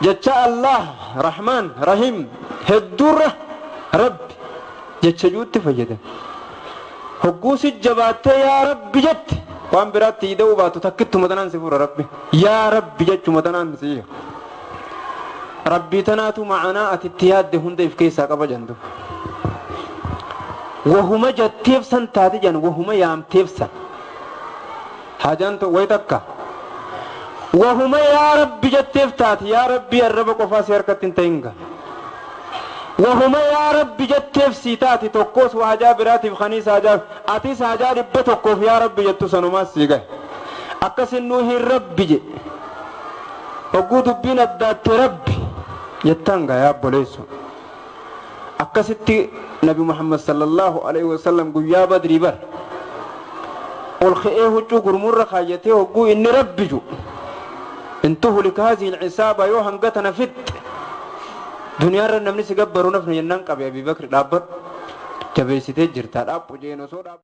jecha allah rahmaan rahim hedduurra rabbi jecha juutti fayyadame hogguu si jabaattee yaa rabbi jette waan biraatti ida'uu baatu takkittuma tanaan si fura rabbi yaa rabbi jechuma tanaan si rabbii tanaatu ma'anaa ati yaadde hunda if keessaa qaba jandu wahuma jetteef san taate jan wahuma yaamteef san haajaan way takka wahuma yaa rabbi jetteef taate yaa rabbi arraba qofaa si harkatti hin ta'in ga wahuma yaa rabbi jetteef sii taate tokkos haajaa biraatiif kaniis haajaa atis haajaa 100 yaa rabbi jettu sanumaas sii gahe Akkasin Nuuhiin Rabbi je. Hogguu dubbiin addaatte Rabbi jettaan gaa yaa obboleesso. Akkasitti Nabi Muhammad sallallahu alaihi wasallam guyyaa Badrii bar ol ka'ee huccuu gurmurra kaayyatee hogguu inni Rabbi ju. In tuhlik hazihi al-isaaba, yoo hanga tana fixxe duniyaarra namni si gabbaru nafne jennaan qabe. Abii Bakri, dhaabbadhu, jabeessitee jirta, dhaabbu jeen osoo dhaabbu.